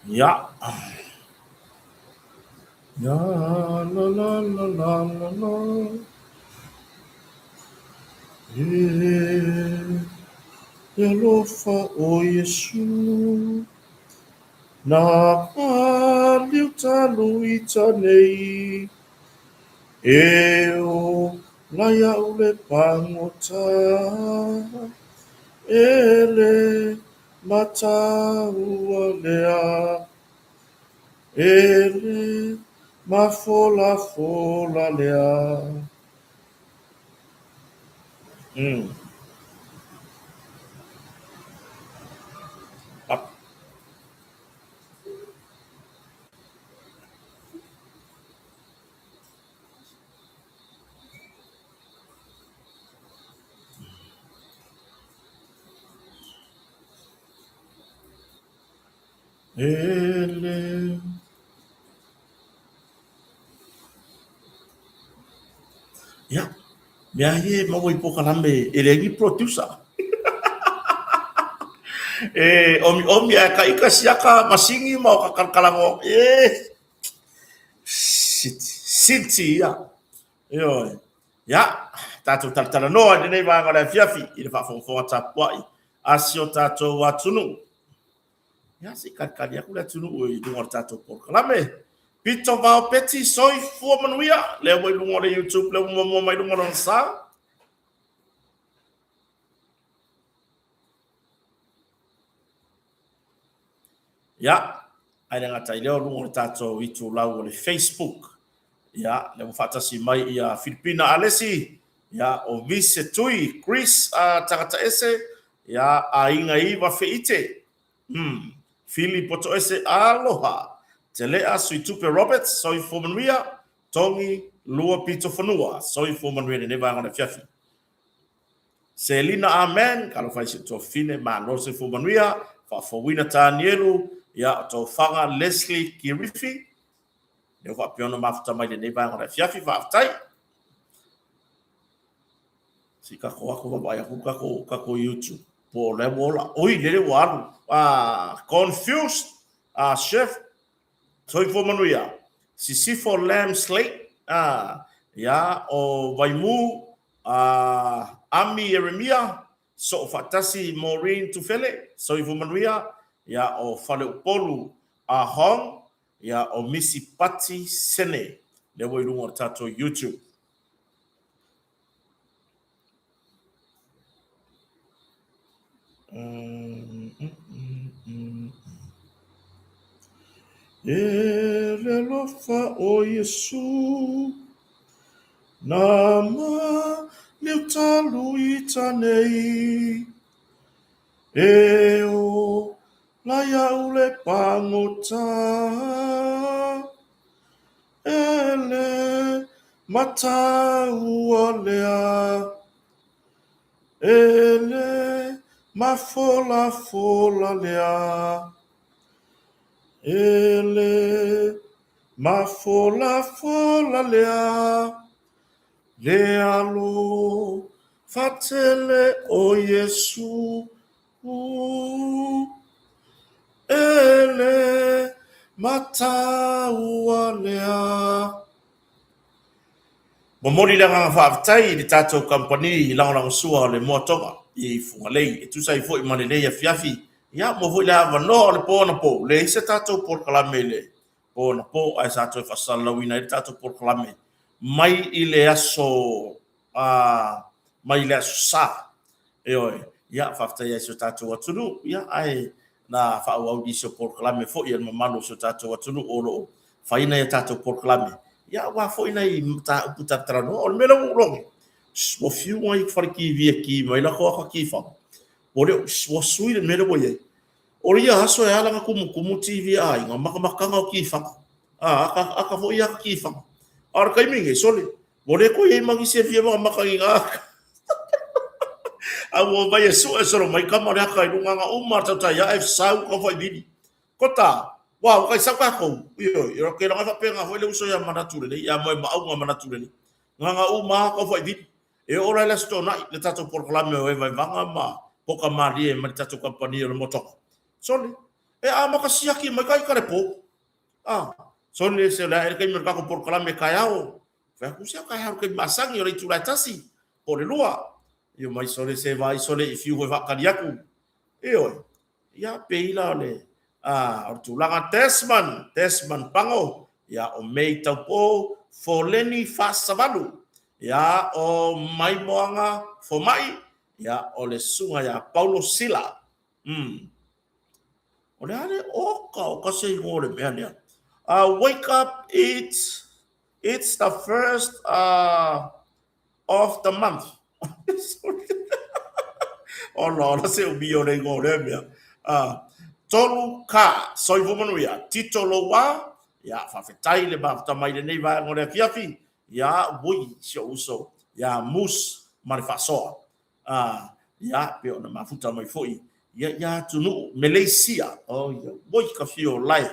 Ia. La la la la la la la. E le alofa o Iesu Na paliu talu i tanei E o la ia'u le pagota E le mataua lea E le mafolafola lea. Up. E le. Ia, mea ia e maua i polokalame e leai ni producer. E omiomi ae taika siaka masini ma o ka kalakalago e siti ia. Ioe. Ia, tatou talatalanoa i lenei vaega o le afiafi i le faafogafoga tapuai a si o tatou atunuu. Ia, se i kalikali atu le atunuu i luga o le tatou polokalame. Pito Vao Peti, soifua manuia, lea ua i luga o le YouTube, lea ua muamua mai luga lona sa. Ia, ae le gata i lea o luga o le tatou itulau o le Facebook. Ia, lea ua faatasi mai ia Filipina Alesi, ia, o Vise Tui, Chris uh, Tagata Ese, ia, Aiga Iva Feite, Fili Potoese Aloha, Telea Suitupe Roberts, Soifua Manuia, Togi Lua Pito Fanua, Soifua Manuia lenei vaega o le afiafi. Selina Amen, talofa i si ou tuafafine, malo le soifua manuia, faafouina Tanielu, ia, o Tofaga Leslie Kirifi, lea ua faapea ona mafuta mai lenei vaega o le afiafi, faafetai. Se i tatou atu vaavaai atu tatou, tatou YouTube, po o lea ua ola. Oi, lele ua alu. Ah, confused, ah, chef, soifua manuia. Sisifo Lamb Slate, ah, ia, o Vaimu, ah, Ami Ieremia, Soo Faatasi Maureen Tufele, soifua manuia, ia, o Faleupolu Ah Hong, ia, o Misi Pati Sene, lea ua i luga o le tatou YouTube. E le alofa o Iesu Na ma leu talu i tanei E o la ia'u le pagota E le mataua lea E le mafolafola lea E le mafolafola lea Le alofa tele o Iesu E le mataua lea. Momoli le agaga faafetai i le tatou kamupani lagolagosua o le Moa Toga i Fugalei e tusa ai foi ma lenei afiafi. Ia, maua foi le avanoa o le po anapo, leai se tatou polokalame i le po anapo, ae sa toe faasalalauina ai le tatou polokalame mai i le aso mai i le aso Sa. Ioe, ia, faafetai ai i si o tatou atunuu, ia, ae na faaauau nisi o polokalame foi a le mamalu o si o tatou atunuu o lo o fai nai a tatou polokalame, ia, aua foi nai mataupu talatalanoa. O le mea lea ua ou logo, ua fiu nai fale TV e ki mai latou ata kifaga, ua le, ua sui le mea lea ua i ai. O ia aso e ala ona tumutumu TV a aiga, matamataga o kifaga, a, ata, ata foi ata kifaga. A o le taimi lenei, sole, Ua le toe i ai ma nisi e fia makamaka i ngā A ua omai e sue solo mai kama le aka i lunga nga uma tautai ae sau ka whai vili. Ko tā, wā, ua kai sau kākou, ioi, e ke langa whapenga foi le uso ia manatu lenei, ia moe maau ngā manatu lenei. Ngā ngā uma ka whai vili. E oo la i le Aso Toonai le tatou polokalame o Evaivaga ma Poka Malie ma le tatou kamupani o le Motoga. Sole, e amata siaki mai ka ita le po. Ah, sole se o le a ea le taimi o le tatou polokalame taeao. Fai atu, se o taeao le taimi masani o le itula e 1 po o le 2. Io mai sole se vaai sole i fiu foi faatali atu. Ioe. Ia, pei la o le, a, o le tulaga Desmond, Desmond Pango, ia, o May Taupo, Foleni Faasavalu, ia, o Maimoaga Fomai, ia, o le susuga ia Paulo Sila. Mm. O le a le oka, oka se igoa o le mea lea. Wake up, it's the first of the month. Ola, ola se umi o le igoa o lea mea. Tolu ka, soifua manuia. Tito Loua, ia, faafetai le mafuta mai lenei vaega o le afiafi. Ia, ui, si ou uso, ia Moose ma le faasoa. Ia, pe ona mafuta mai foi, ia, ia atunuu, Meleisia. Oh, ia, ui, ka fio lae.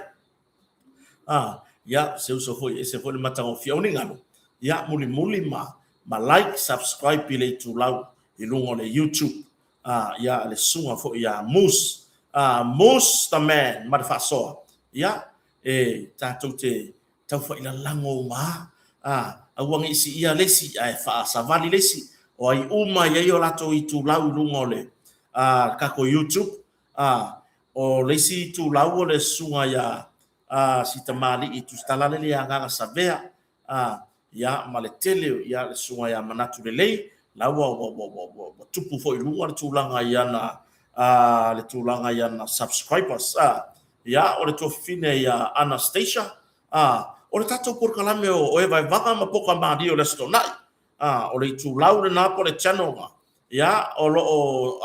A, ia, se uso foi, ese foi le matagofie. O ni galu, ia, mulimuli ma, ma like, subscribe i le itulau i luga o le YouTube. A, ia, le susuga foi ia Moose, a, Moose the man ma le faasoa. Ia, e tatou te taufailalago uma a, aua ne i siia le isi ae faasavali le isi. O ai uma e i ai o latou itulau i luga o le, a, tatou YouTube. A, o le isi itulau o le susuga ia a, si tamalii Tusitala lele ia Agaga Savea, a, ia, ma le tele, ia, le susuga ia Manatu Lelei, la ua, ua, ua, ua, ua, ua tupu foi i luga le tulaga i ana, a, le tulaga i ana subscribers, a, ia, o le tuafafine ia Anastasia, a, o le tatou polokalame o, o Evaevaga ma Poka Malie o le Aso Toonai, a, o le itulau lena po o le channel lena, Ia, o lo o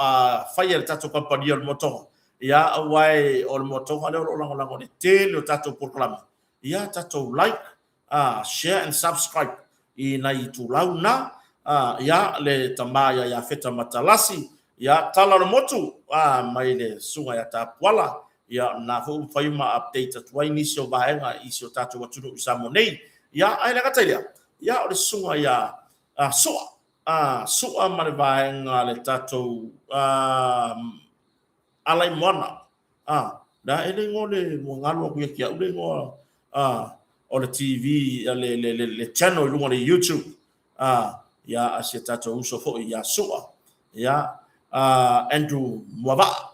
faia e le tatou kamupani o le Motoga. Ia, aua e o le Motoga lea o lo o lagolago i le tele o tatou polokalame. Ia, tatou like, share and subscribe i nai itulau na. Ia, le tama ia Iafeta Matalasi, ia, tala o le motu, mai le susuga ia Tapuala. Ia, o lena foi ua mafai ona update atu ai nisi o vaega i si o tatou atunuu i Samoa nei. Ia, ae le gata i lea, ia, o le susuga ia Soa, A, sua ma le vaega le tatou a, Alaimoana. A, le a e le igoa le, ua galo atu ia te au le igoa a, o le TV, le, le, le, le channel i luga o le YouTube. A, ia, a si a tatou uso foi ia Sua. Ia, a, Andrew Muavaa.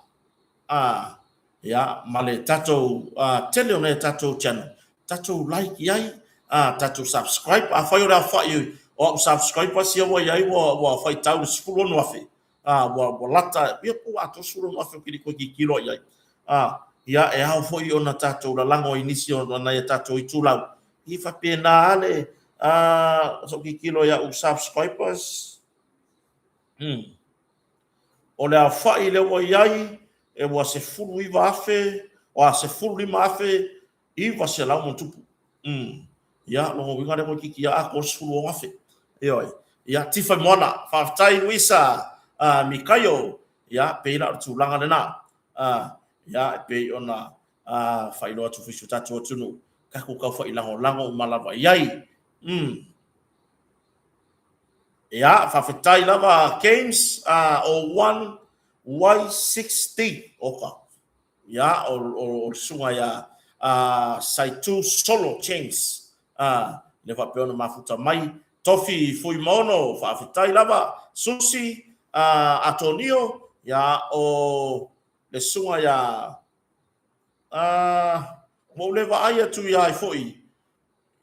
A, ia, ma le tatou a, tele o nai a tatou channel. Tatou like i ai, a, tatou subscribe. Afai o le aofai o au subscribers ia ua i ai ua, ua faitau i le 16,000, a, ua, ua lata, ia po ua atoa 16,000 ou te le toe tilotilo i ai. A, ia, e ao foi ona tatou lalago i nisi o nai a tatou itulau. E faapena lava le, a, sa ou tilotilo i au subscribers. O le aofai lea ua i ai, e ua 19,000, oa, 15,900 ma ona tupu. Ia, lona uiga lea toeitiiti ia atoa le 16,000. Ioe. Ia, Tifa Moana, faafetai Luisa, Mikaio, ia, pei la o le tulaga lena. Ia, e pei ona faailoa atu foi i si o tatou atunuu, tatou tau failagolago uma lava i ai. Ia, faafetai lava James, o 1 Y6D, oka. Ia, o le susuga ia Saitu Solo James, lea faapea ona mafuta mai. Tofi Fuimaono, faafetai lava. Susi Atonio, ia, o le susuga ia, ua ou le vaai atu ia ai foi,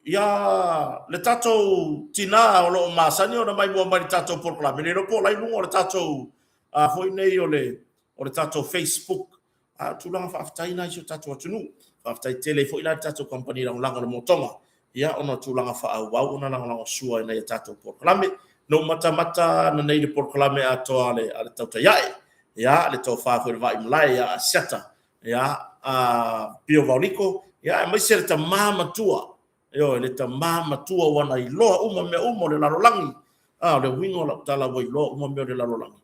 Ia, le tatou tina o lo o masani ona mai mua mai i le tatou polokalame, le iloa po o la i luga o le tatou, a foi nei o le, o le tatou Facebook. A o tulaga faafetai na i si o tatou atunuu. Faafetai tele ai foi la i le tatou kamupani lagolago o le Motoga, ia, ona o tulaga faaauau ona lagolago sua i nai a tatou polokalame. Na ou matamata ananei i le polokalame atoa a le, a le Tautai Ae, ia, le tofa foi i le Vaaimalae ia Asiata, ia, a Pio Vaoliko, ia, aemaise le tama matua, ioe, le tama matua ua na iloa uma mea uma o le lalolagi. A, o le uiga o lau tala ua iloa uma mea o le lalolagi.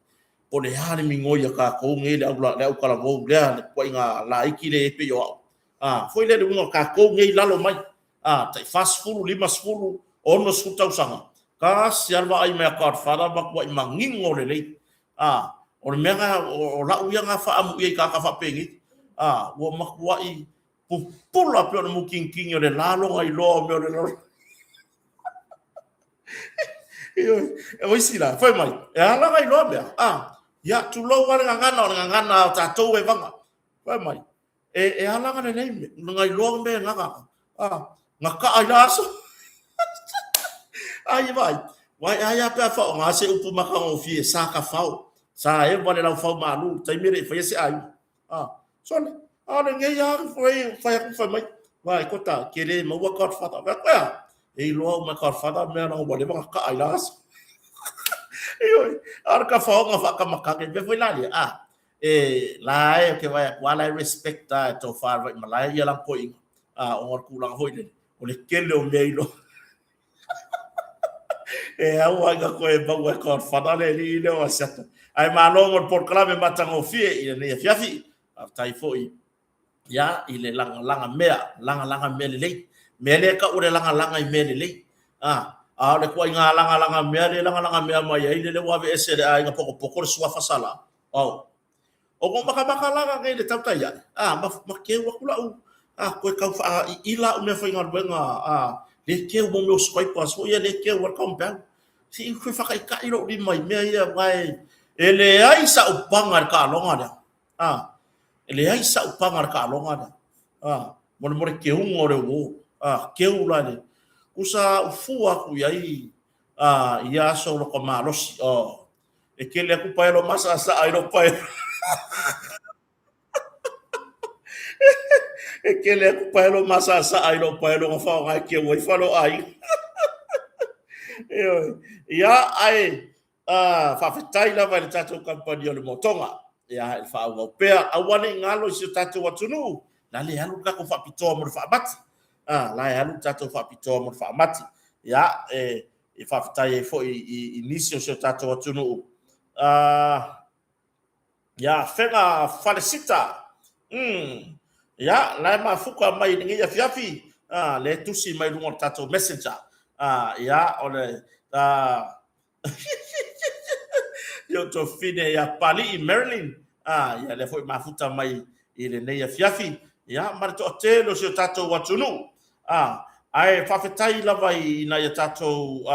Po o le a le migoi a tatou nei, le au, le autalavou lea, le ituaiga laiti lea e pei o au. A, foi lea le uiga o tatou nei i lalo mai, a, tai 40, 50, 60 tausaga. Tasi lava le vaai mai a Godfather matuai manino lelei. A, o le mea na, o la'u ia na faaamuia i tagata faapenei. A, ua matuai pupula pei o le mutinitini o le la lona iloa o mea o le lalolagi. Ioe, o isi la, fai mai, e ala ona iloa mea, a, ia, tulou lava le gagana, o le gagana a o tatou e vaga. Fai mai, e, e ala ona lelei mea, na iloa mea e gaga, a, na kaa i la aso. Ai, vaai, vai, ai a pe a faaaoga se upu matagofie, sa tafao, sa eva le laufau malu, taimi e le i faia se aiga. A, sole, a o lenei lava fai, fai atu fai mai, vai, kota, ke le maua Godfather. Fai atu, e a? E iloa uma e Godfather mea leaga ua leva ona kaa i la aso. Ioe, a o le tafaoga faakamakake, mea foi la lea, a, e, la e, ou te vaai atu lava la e respect lava e tofa le Vaimalae ia lana toeaina, a, ona o le tulaga foi lele, o le tele o mea iloa. E au ai na koe maua e Godfather le alii lea o Asiata. Ae malo mo le polokalame matagofie i lenei afiafi. Faafetai foi ia i le lagalaga mea, lagalaga mea lelei. Mea lea e tau o le lagalaga i mea lelei. A, a o le tuaiga lagalaga mea lea e lagalaga mea mai ai lele ua aveese e le aiga potopoto le suafa Sala. Ao, O kou makamaka la nei le tautai ae, a, ma, ma keu atu la'u, a, toe tau faa'iila a'u meafaigaluega, a, le keu mo mea o scrapers foi ia le keu ai le compound. Se i toe faataitai lo'u lima i mea ia aua e, e leai sa'u paga i le taaloga lea, a, e leai sa'u paga i le taaloga lea, a, mo le, mo le keuga o le uō, a, keu la i le, tusa a'u fua atu i ai, a, i ia aso o lota malosi, oh. E kele aku paelo masasaa i lou paelo. E kele aku paelo masasaa i lou paelo na faaaoga e keu ai fale o aiga. Ioe. Ia, ae faafetai lava i le tatou kamupani o le Motoga. Ia, e faaauau pea. Aua ne i galo i si o tatou atunuu, la le alu le tatou faapitoa mo le faamati. La e alu le tatou faapitoa mo le faamati. Ia, e e faafetai ai foi i nisi o si o tatou atunuu. Ia, Afega Falesita, ia, la e mafuta mai i lenei afiafi, lea e tusi mai luga o le tatou messenger. Ia, o le i o tuafafine ia Pali'i Marilyn, ia, lea foi mafuta mai i lenei afiafi, ia, ma le toatele o si o tatou atunuu. A, ae faafetai lava i nai a tatou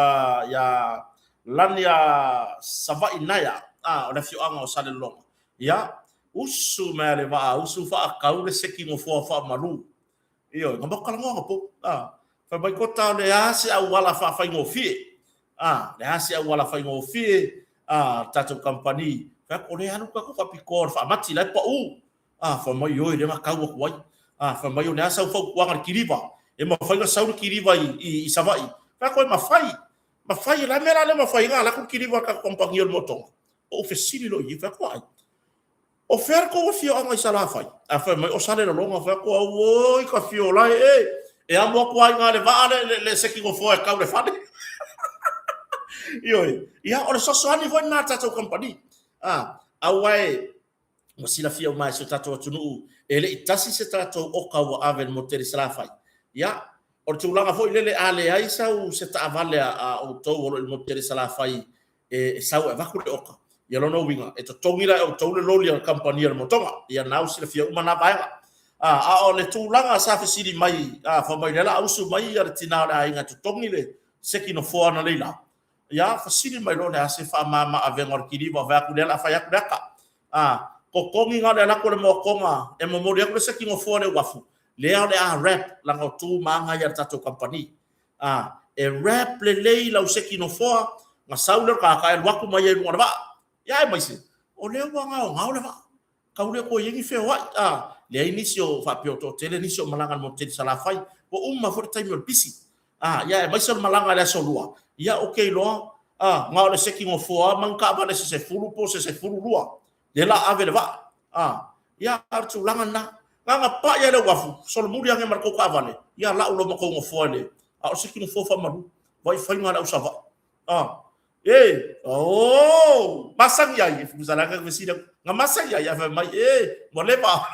ia Lania Savaii Naea, a, o le afioaga o Salelologa. Ia, usu mai a le vaa, usu faatau le seki nofoa faamalu. Ioe, na matou talanoa anapo, a, fai mai Kota o le a se auala faafaigofie, a, le a se auala faigofie, a, le tatou kamupani. Fai atu, o lea e alu le tatou faapitoa o le faamati, la e pau. A, fai mai, ioe, lea na tau atu ai. A, fai mai, o le a sau fautuaga i le kiliva? E mafai ona sau le kiliva i, i, i Savaii? Fai atu, e mafai. Mafai, o le a mea la le mafai ai ona alu atu le kiliva a le tatou kamupani o le motoga? Ou fesili loa i ai, fai atu, ai, o fea le tou afioaga i Salafai? A, fai mai, o Salelologa. Fai atu, auoi, ka fiolae, e, e amo atu lava i ina le vaa le, le, le seki nofoa e tau le fale. Ioe, ia, o le fesoasoani foi lena a le tatou kamupani. A, aua e, Ua silafia uma e si o tatou atunuu, e le i tasi se tatou oka ua ave i le motu tele i Salafai. Ia, o le tulaga foi lele, a leai sau se taavale a outou o lo o i le motu tele i Salafai e sau e avatu le oka, ia lona uiga, e totogi la e outou le loli a le kamupani a le motoga. Ia, na ua silafia uma na vaega. A o le tulaga sa fesili mai, a, fai mai o lea o le a usu mai le tina o le aiga e totogi le seki nofoa analeila, Ia, fesili mai loa o le a se faamama avega o le kiliva, vae atu lea o le a fai atu le ata. A, totogi na o le alu atu o le moatoga e momoli atu le seki nofoa i le uafu, lea o le a wrap, leaga o tu ma aga ia a le tatou kamupani. A, e wrap lelei lau seki nofoa, ona sau lea o le tagata e alu atu ma ia i luga o le vaa. Ia aemaise, o lea ua gaogao le vaa. Tau le toe i ai ni feoai, a, leai nisi o faapea o toatele nisi o malaga i le motu tele i Salafai. Ua uma foi le taimi o le pisi. A, ia aemaise o le malaga i le aso Lua, ia ou te iloa, a, na o le seki nofoa lava ma ni taavale se 10 po o se 12, lea la ave le vaa. A, ia a o le tulaga lena. Na ona pai lava i le uafu, solomuli ane ma le tou taavale, ia lau loa ma tou nofoa i le, a o le seki nofoa faamalu. Vaai faiga a le au Savaii. A, E, oh, masani ai, e tusa la ka fesili atu, na masani ai, ae fai mai, e, ua leva.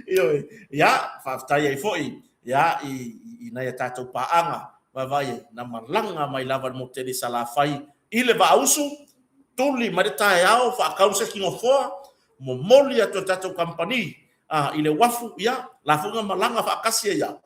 Ioe, ia, faafetai ai foi, ia, i nai a tatou paaga. Vaavaai ai, na malaga mai lava le motele i Salafai i le Vaausu, tuli mai le taeao, faatau se tinofoa, momoli atu e le tatou kamupani i le uafu, ia, la foi na malaga faatasi ai lava,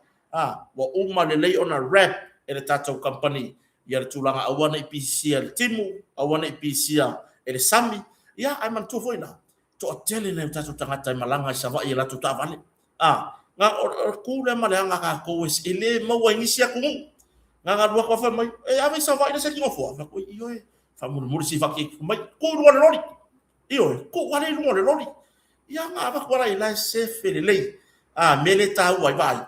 ua uma lelei ona wrap e le tatou kamupani ia le tulaga aua ne i pisia e le timu, aua ne i pisia e le sami. Ia, ae manatua foi la, toatele nai o tatou tagata e malaga i Savaii i a latou taavale. A, na o le tu lea ma le aga a tatou e le maua i nisi atunuu. Na ona alu atu lava fai mai, e ave i Savaii le siaki nofoa. Fai atu, ioe, faamulimuli se i faatietie mai, tuu i luga o le loli. Ioe, tuu lava lea i luga o le loli. Ia na avatu lava la e sefe lelei. A, mea lea e taua ai, vaai,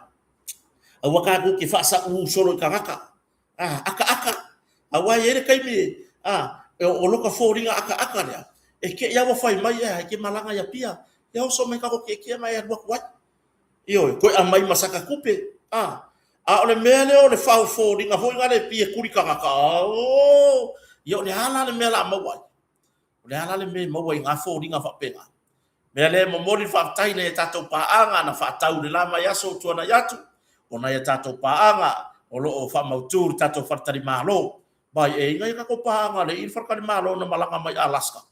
aua tatou te faasauu solo i tagata. A, akaaka, aua e i ai le taimi, a, o lota foliga akaaka lea, e te i lava ua fai mai, e te malaga i Apia, ia oso mai tatou tietie ma e alu atu ai. Ioe, toe aumai ma sata tupe. A, a o le mea lea o le foliga foi lea e pei e tuli tagata, oo, ia o le a la le mea o le a maua ai? O le a la le mea e maua i na foliga faapena? Mea lea e momoli le faafetai i nai a tatou paaga na faatau i le la vaiaso ua tuanai atu, o nai a tatou paaga o lo o faamautu i le tatou faletalimalo. Mai e i ai nai a tatou paaga le i le faletalimalo na malaga mai Alaska.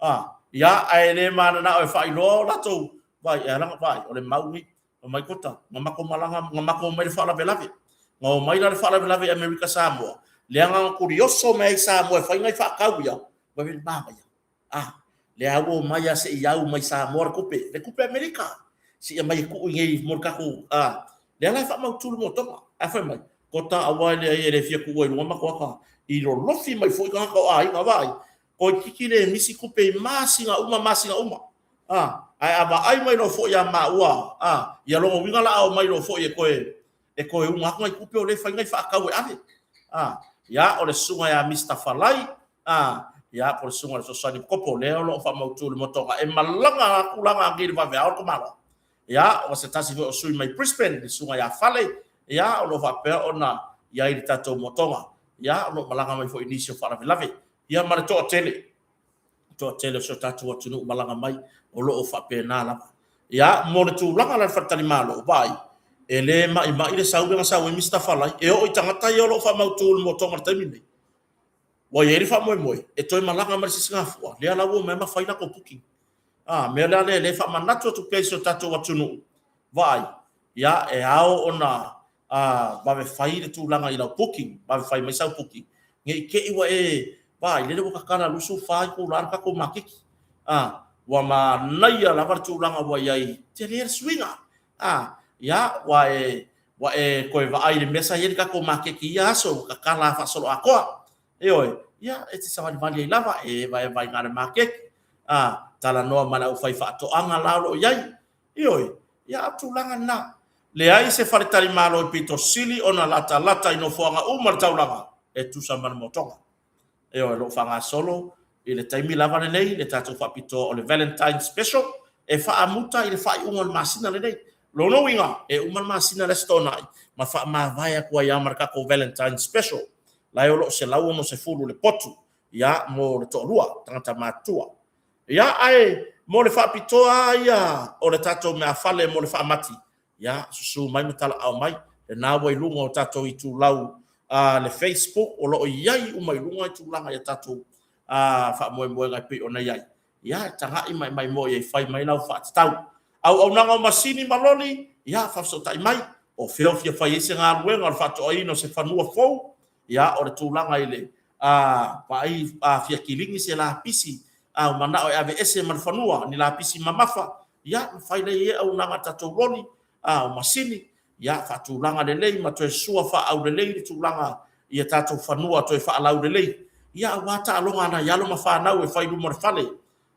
A, ia, ae le mananao e faailoa o latou, vai, e ala ona vaai, o le mau nei. Fai mai Kota, na matou malaga, na matou omai i le faalavelave. Na omai la i le faalavelave i Amerika Samoa, lea na ona tulioso mai ai i Samoa e fai nai faatau ia, fai mai le manaia, a, lea lava ua omai lava se i au mai Samoa le tupe, le tupe Amerika, se i aumai e tuu i inei mo le tatou, a, lea la e faamautu le motoga. Ae fai mai, Kota aua e leai e le fia tuua i luga matou ata, i lolofi mai foi tagata o aiga, vaai, toeitiiti le misi tupe i masina uma masina uma. A, ae a vaai mai loa foi ia maua, a, ia lona uiga o le a omai loa foi e toe e toe una atu nai tupe o lea e fai nai faatau e ave. A, ia, o le susuga ia Mister Falai, a, ia, po o le susuga i le Fesoasoani Kopo, lea o lo o faamautu i le motoga, e malaga atu la nanei i le vaveao le tamaloa. Ia, o se tasi foi o sui mai Brisbane, le susuga ia Fale, ia, o lo o faapea ona i ai i le tatou motoga. Ia, o lo o malaga mai foi i nisi o faalavelave. Ia, ma le toatele. Toatele o si o tatou atunuu malaga mai o lo o faapena lava. Ia, mo le tulaga la i le faletalimalo, vaai, e le maimai le sau lea na sau ai Mister Falai, e oo i tagata ia o lo o faamautu i le motoga i le taimi lenei. Ua i ai le faamoemoe e toe malaga mai le Sisigafua, lea la ua omai ma fai latou booking. A, mea la lea, lea e faamanatu atu pea i si o tatou atunuu, vaai, ia, e ao ona a vave fai le tulaga i lau booking, vave fai mai sau booking, ne i te i ua e vaai, lele ua tatala 24 itula le tatou maketi. A, ua manaia lava le tulaga ua i ai, tele le suiga. A, ia, ua e, ua e toe vaai i le mea sa i ai le tatou maketi i ia aso, ua tatala faasoloatoa. Ioe, ia, e te savalivali ai lava, e vaevae i le maketi. A, talanoa ma le aufaifaatoaga la o lo o i ai. Ioe, ia a o tulaga lena. Leai se faletalimalo e pito sili ona latalata i nofoaga uma o le taulaga e tusa ma le motoga. Ioe, o lo o faagasolo i le taimi lava lenei le tatou faapitoa o le Valentine's Special e faamuta i le faaiuga o le masina lenei. Lona uiga, e uma le masina i le Aso Toonai ma faamavae atu ai lava ma le tatou Valentine's Special. La e o lo o $160 le potu, ia, mo le toalua, tagata matutua. Ia, ae mo le faapitoa lava ia o le tatou meafale mo le faamati, ia, susu mai ma talaau mai, lena ua i luga o tatou itulau a le Facebook, o lo o i ai uma i luga i tulaga i a tatou faamoemoega e pei ona i ai. Ia, e tagai ma e maimoa i ai, fai mai lau faatatau. Auaunaga o masini ma loli, ia, faafesootai mai, o fea o fia fai ai se galuega o le faatoaina o se fanua fou, Ia, o le tulaga i le vaai a fia kilini se lapisi, a ua manao e aveese ma le fanua ni lapisi mamafa, ia, mafai lea i ai auaunaga a tatou loli, a o masini, ia, faatulaga lelei ma toe sua faaaulelei le tulaga i a tatou fanua toe faalaulelei, ia, aua taaloga a nai alo ma fanau e fai i luma o le fale,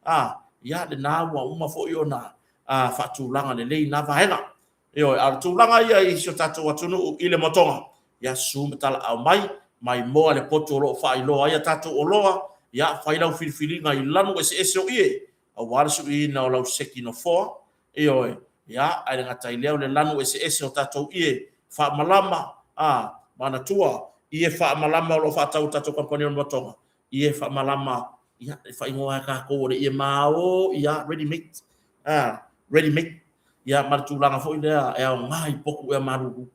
a, ia, lena ua uma foi ona faatulaga lelei na vaega. Ioe, a o le tulaga ia i si o tatou atunuu i le motoga, ia susu ma talaau mai, maimoa le potu o lo o faailoa ai a tatou oloa, ia fai lau filifiliga i lanu eseese o ie, aua le suiina o lau seki nofoa, ioe, ia, ae le gata i lea o le lanu eseese o tatou ie faamalama, a, manatua, ie faamalama o lo o faatau e le tatou kamupani o le motoga, ie faamalama, ia, e faaigoa lava e tatou o le ie mao, ia, ready made, a, ready made. Ia, ma le tulaga foi lea e aoga i potu ea malulu.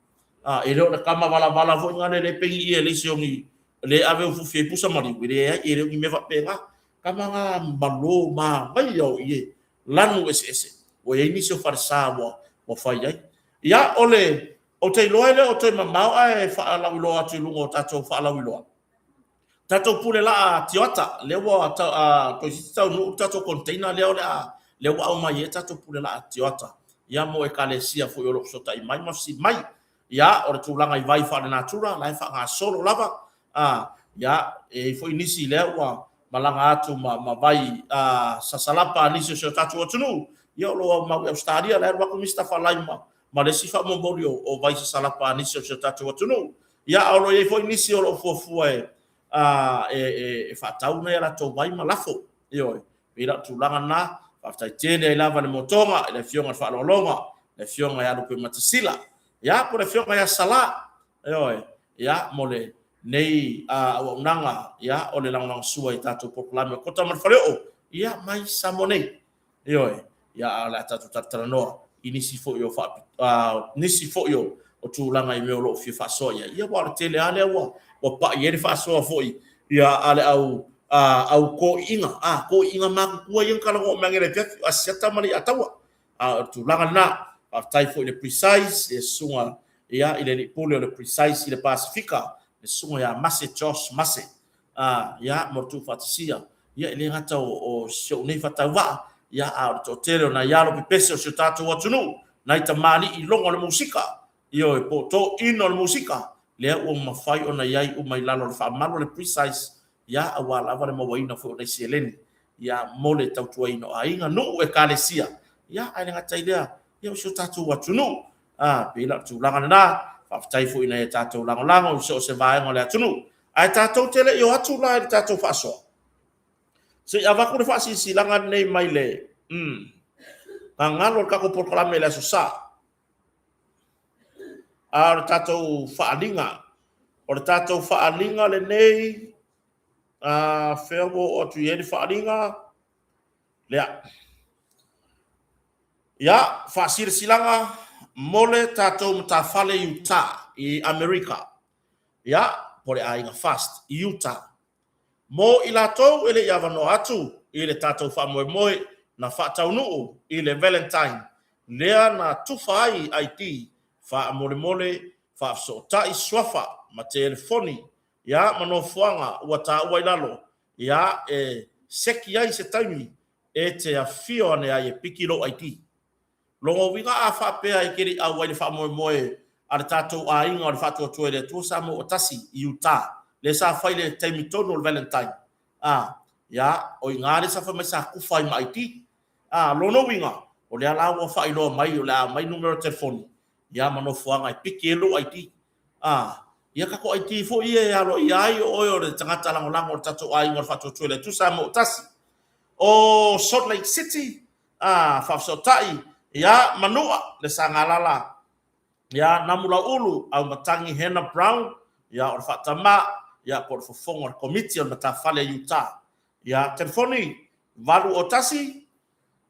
A, e le o le kama valavala foi ngale le pengi ia le isi ongi le ave ufufi ai pusa maliu, e leai, e le o ni mea faapena. Kama nga malo manaia o ie, lanu eseese, ua i ai nisi o falesa ua fai ai. Ia, o le, ou te iloa e le o toe mamao ae faalauiloa atu i luga o tatou faalauiloa. Tatou pule laa Tioata, lea ua toeitiiti taunuu le tatou container lea o le a, lea ua aumai ai tatou pule laa Tioata, ia mo ekalesia foi o lo o fesootai mai ma fesili mai. Ia, o le tulaga i vai faalenatura, la e faagasolo lava, a, ia, e i ai foi nisi lea ua malaga atu ma vai sasalapa a nisi o si o tatou atunuu, ia o lo o aumau i Ausetalia, la e alu atu Mister Falai ma le isi faamomoli o vai sasalapa a nisi o si o tatou atunuu. Ia, a o lo o i ai foi nisi o lo o fuafua e faatau nai a latou vai ma lafo. Ioe, pei la o le tulaga lena. Faafetai tele ai lava i le motoga, i le Afioga i le Faaaloaloga, le Afioga ia Lupematasila, ia, po o le Afioga ia Sala, ioe, ia, mo lenei auaunaga, ia, o le lagolagosua i tatou polokalame o Kota ma le Faleoo, ia, mai Samoa nei. Ioe, ia a o le a tatou talatalanoa i nisi foi o faa, nisi foi o tulaga i mea o lo o fia faasoa i ai. Ia aua o le tele lava lea ua pai ai le faasoa foi ia a le au au toeaiina, toeaiina matutua ia na talanoa mai ananei i le afiafi, o Asiata ma Leiataua. A o le tulaga lena, faafetai foi i le Precise, le susuga ia i le alii pule o le Precise i le Pasefika, le susuga ia Mase Josh Mase. Ia, mo le tuufaatasia, ia, e le gata o si ou nei faatauvaa, ia, a o le toatele o nai alo pepese o si o tatou atunuu, nai tamalii logo o le musika, ioe, po o toeaiina o le musika, lea ua mafai ona i ai uma i lalo o le faamalu o le Precise, ia, aua lava le mauaina foi o nai seleni, ia, mo le tautuaina o aiga, nuu, ekalesia, ia, ae le gata i lea, ia, o si o tatou atunuu. A, pei la o le tulaga lena, faafetai foi i nai a tatou lagolago i so o se vaega o le atunuu. Ae tatou te le i o atu la i le tatou faasoa, se i avatu le faasilasilaga lenei mai le gagalo o le tatou polokalame i le Aso Sa. A o le tatou faaaliga, o le tatou faaaliga lenei, a fea ua oo atu i ai le faaaliga? Lea. Ia, faasilasilaga mo le tatou matafale i Utah i Amerika. Ia, po o le aiga Fast i Utah. Mo i latou e le i avanoa atu i le tatou faamoemoe na faataunuu i le Valentine lea na tufa ai ID faamolemole faafesootai suafa ma telefoni, ia, ma nofoaga ua taua i lalo, ia, e seki ai se taimi e te afio ane ai e piki lou ID. Lona uiga a faapea e te le i auai i le faamoemoe a le tatou aiga o le Faatuatua i le Atua sa mauatasi i Utah, lea sa fai i le taimi tonu o le Valentine, a, ia, o i ina lea sa fai mai sa tufa ai ma ID. A, lona uiga, o lea la ua faailoa mai o le a aumai numera telefoni, ia, ma nofoaga e piki ai lou ID. A, ia tatou ID foi ia e aloaia ai o oe o le tagata lagolago o le tatou aiga o le Faatuatua i le Atua sa mauatasi. O Salt Lake City, a, faafesootai ia Manua le Sagalala, ia Namulauulu Aumatagi Hannah Brown, ia o le faatama, ia po o le fofoga o le Komiti o le Matafale a Utah. Ia, telefoni, 801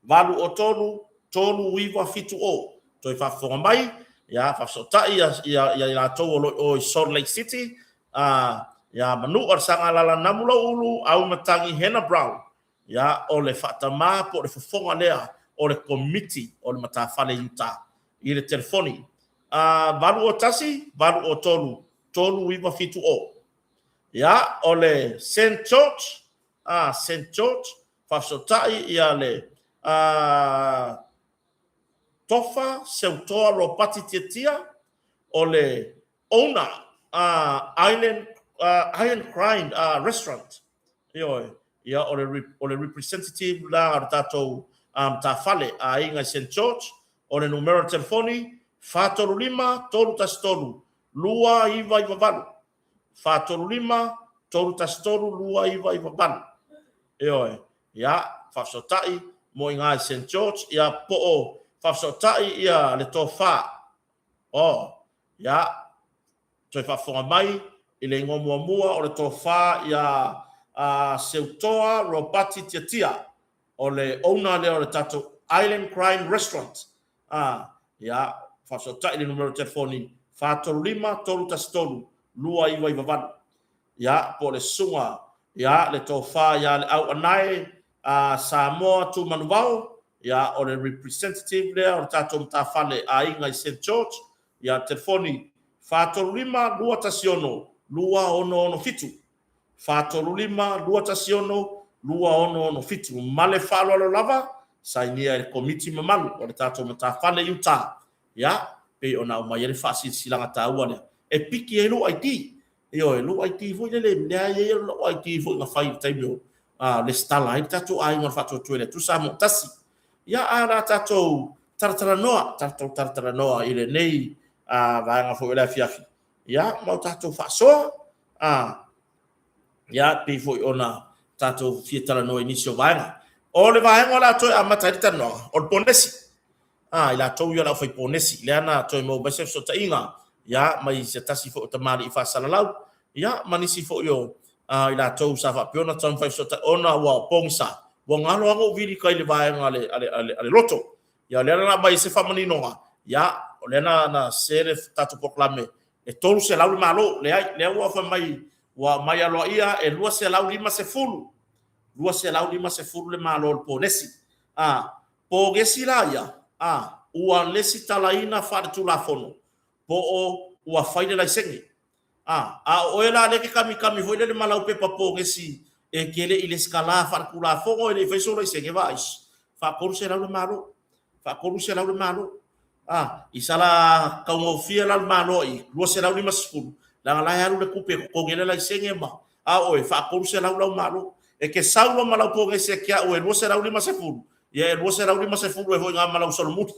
803 3970. Toe faafofoga mai, ia faafesootai ia, ia, ia i latou o lo o i Salt Lake City, a, ia Manua le Sagalala Namulauulu Aumatagi Hannah Brown, Ia, o le faatamā po o le fofoga lea o le Komiti o le Matafale i Utah i le telefoni 801 803 3970. Ia, o le Saint George, Saint George, faafesootai ia le Tofa Seutoa Ropati Tiatia, o le owner Island Iron Grind Restaurant. Ioe, ia o le o le representative la o le tatou matafale aiga i Saint George, o le numera telefoni 435 313 2998. 435 313 2998. Ioe, ia faafesootai mo i i Saint George, ia po o faafesootai ia le tofa. Oh, ia, toe faafofoga mai i le igoa muamua o le tofa ia Seutoa Ropati Tiatia, o le owner lea o le tatou Island Grind Restaurant. Ia, faafesootai i le numera telefoni 435 313 2998. Ia, po o le susuga ia le Tofa ia le Auanae a Samoa Tumanuvao, ia, o le representative lea o le tatou matafale aiga i Saint George, ia, telefoni 435 216 2667, 435 216 2667. Ma le faaaloalo lava, sainia e le Komiti mamalu o le tatou matafale i uta, ia, pei ona aumai ai le faasilasilaga taua lea, e piki ai lou ID. Ioe, lou ID foi lele, lea e i ai lou ID foi na fai i le taimi o lesitala ai le tatou aiga o le Faatuatua i le Atua Samoa Tasi. Ia, a o le a tatou talatalanoa, tatou talatalanoa i lenei vaega foi o le afiafi, ia, ma o tatou faasoa, ia, pei foi ona tatou fia talanoa i nisi o vaega. O le vaega o le a toe amata ai le talanoaga, o le ponesi. A, i latou ia o le aufaiponesi, lea na toe maua mai se fesootaiga, ia, mai se tasi foi o tamalii faasalalau, ia, ma nisi foi o i latou sa faapea ona taumafai e fesootai, ona ua pogisa, ua galo lava ou vili kai le vaega a le, a le, a le, a le loto. Ia, o lea na aumai ai se faamaninoga, ia, o lea na, na se le tatou polokalame, e 300 le Malo, leai, lea ua fai mai, ua aumai aloaia e 250, 250 le Malo o le ponesi. A, Pogesi la ia, a, ua lesitalaina faaletulafono, po o ua fai le laisene. A, a o oe la lea e te kamikami foi lele ma lau pepa pogesi e te le i lesitala faaletulafono e le i faia sou laisene, vaai, faa-300 le Malo, faa-300 le Malo. A, i sala taugofie la le Malo i 250, leaga la e alu le tupe e totogi ai le laisene ma, a o oe, faa-300 lau Malo. E te sau loa ma lau pogesi ia te au e 250, Ia e 250 e hoi ngā ma lau solomuli.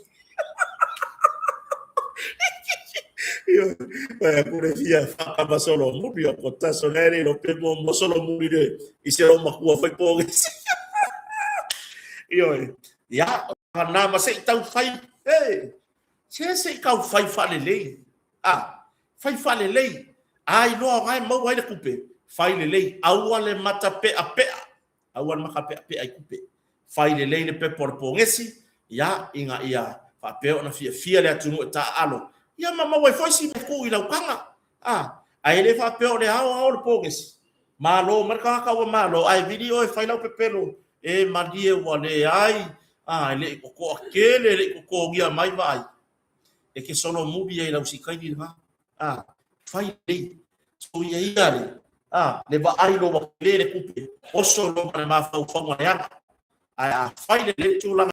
Io, e kure fia whakama solomuli o ko taso nei rei pe mo mo solomuli le i se o makua whai pōgesi. Io, ia, nā ma se i tau whai, e, se se i kau whai whalelei. A, whai whalelei. A i loa o ngai mau ai le kupe, whai lelei, aua le mata pea pea. Aua le makapeapea i tupe. Fai lelei le pepa o le pogesi, ia, ina ia faapea ona fiafia le atunuu e taaalo, ia ma maua ai foi si mea tuu i lau taga. A, ae le faapea o le ao ao le pogesi. Malo mai le tagata ua malo, ae vili oe e fai lau pepelo, e malie ua leai, a, e le i totoa tele, e le i totogia mai vaai. E ke solomuli ai i lau sikaini lena. A, fai lelei. Soia ia le, a, le vaai loa ua tele le tupe, oso loa ma le mafaufauga leaga. Ae a fai lelei le tulaga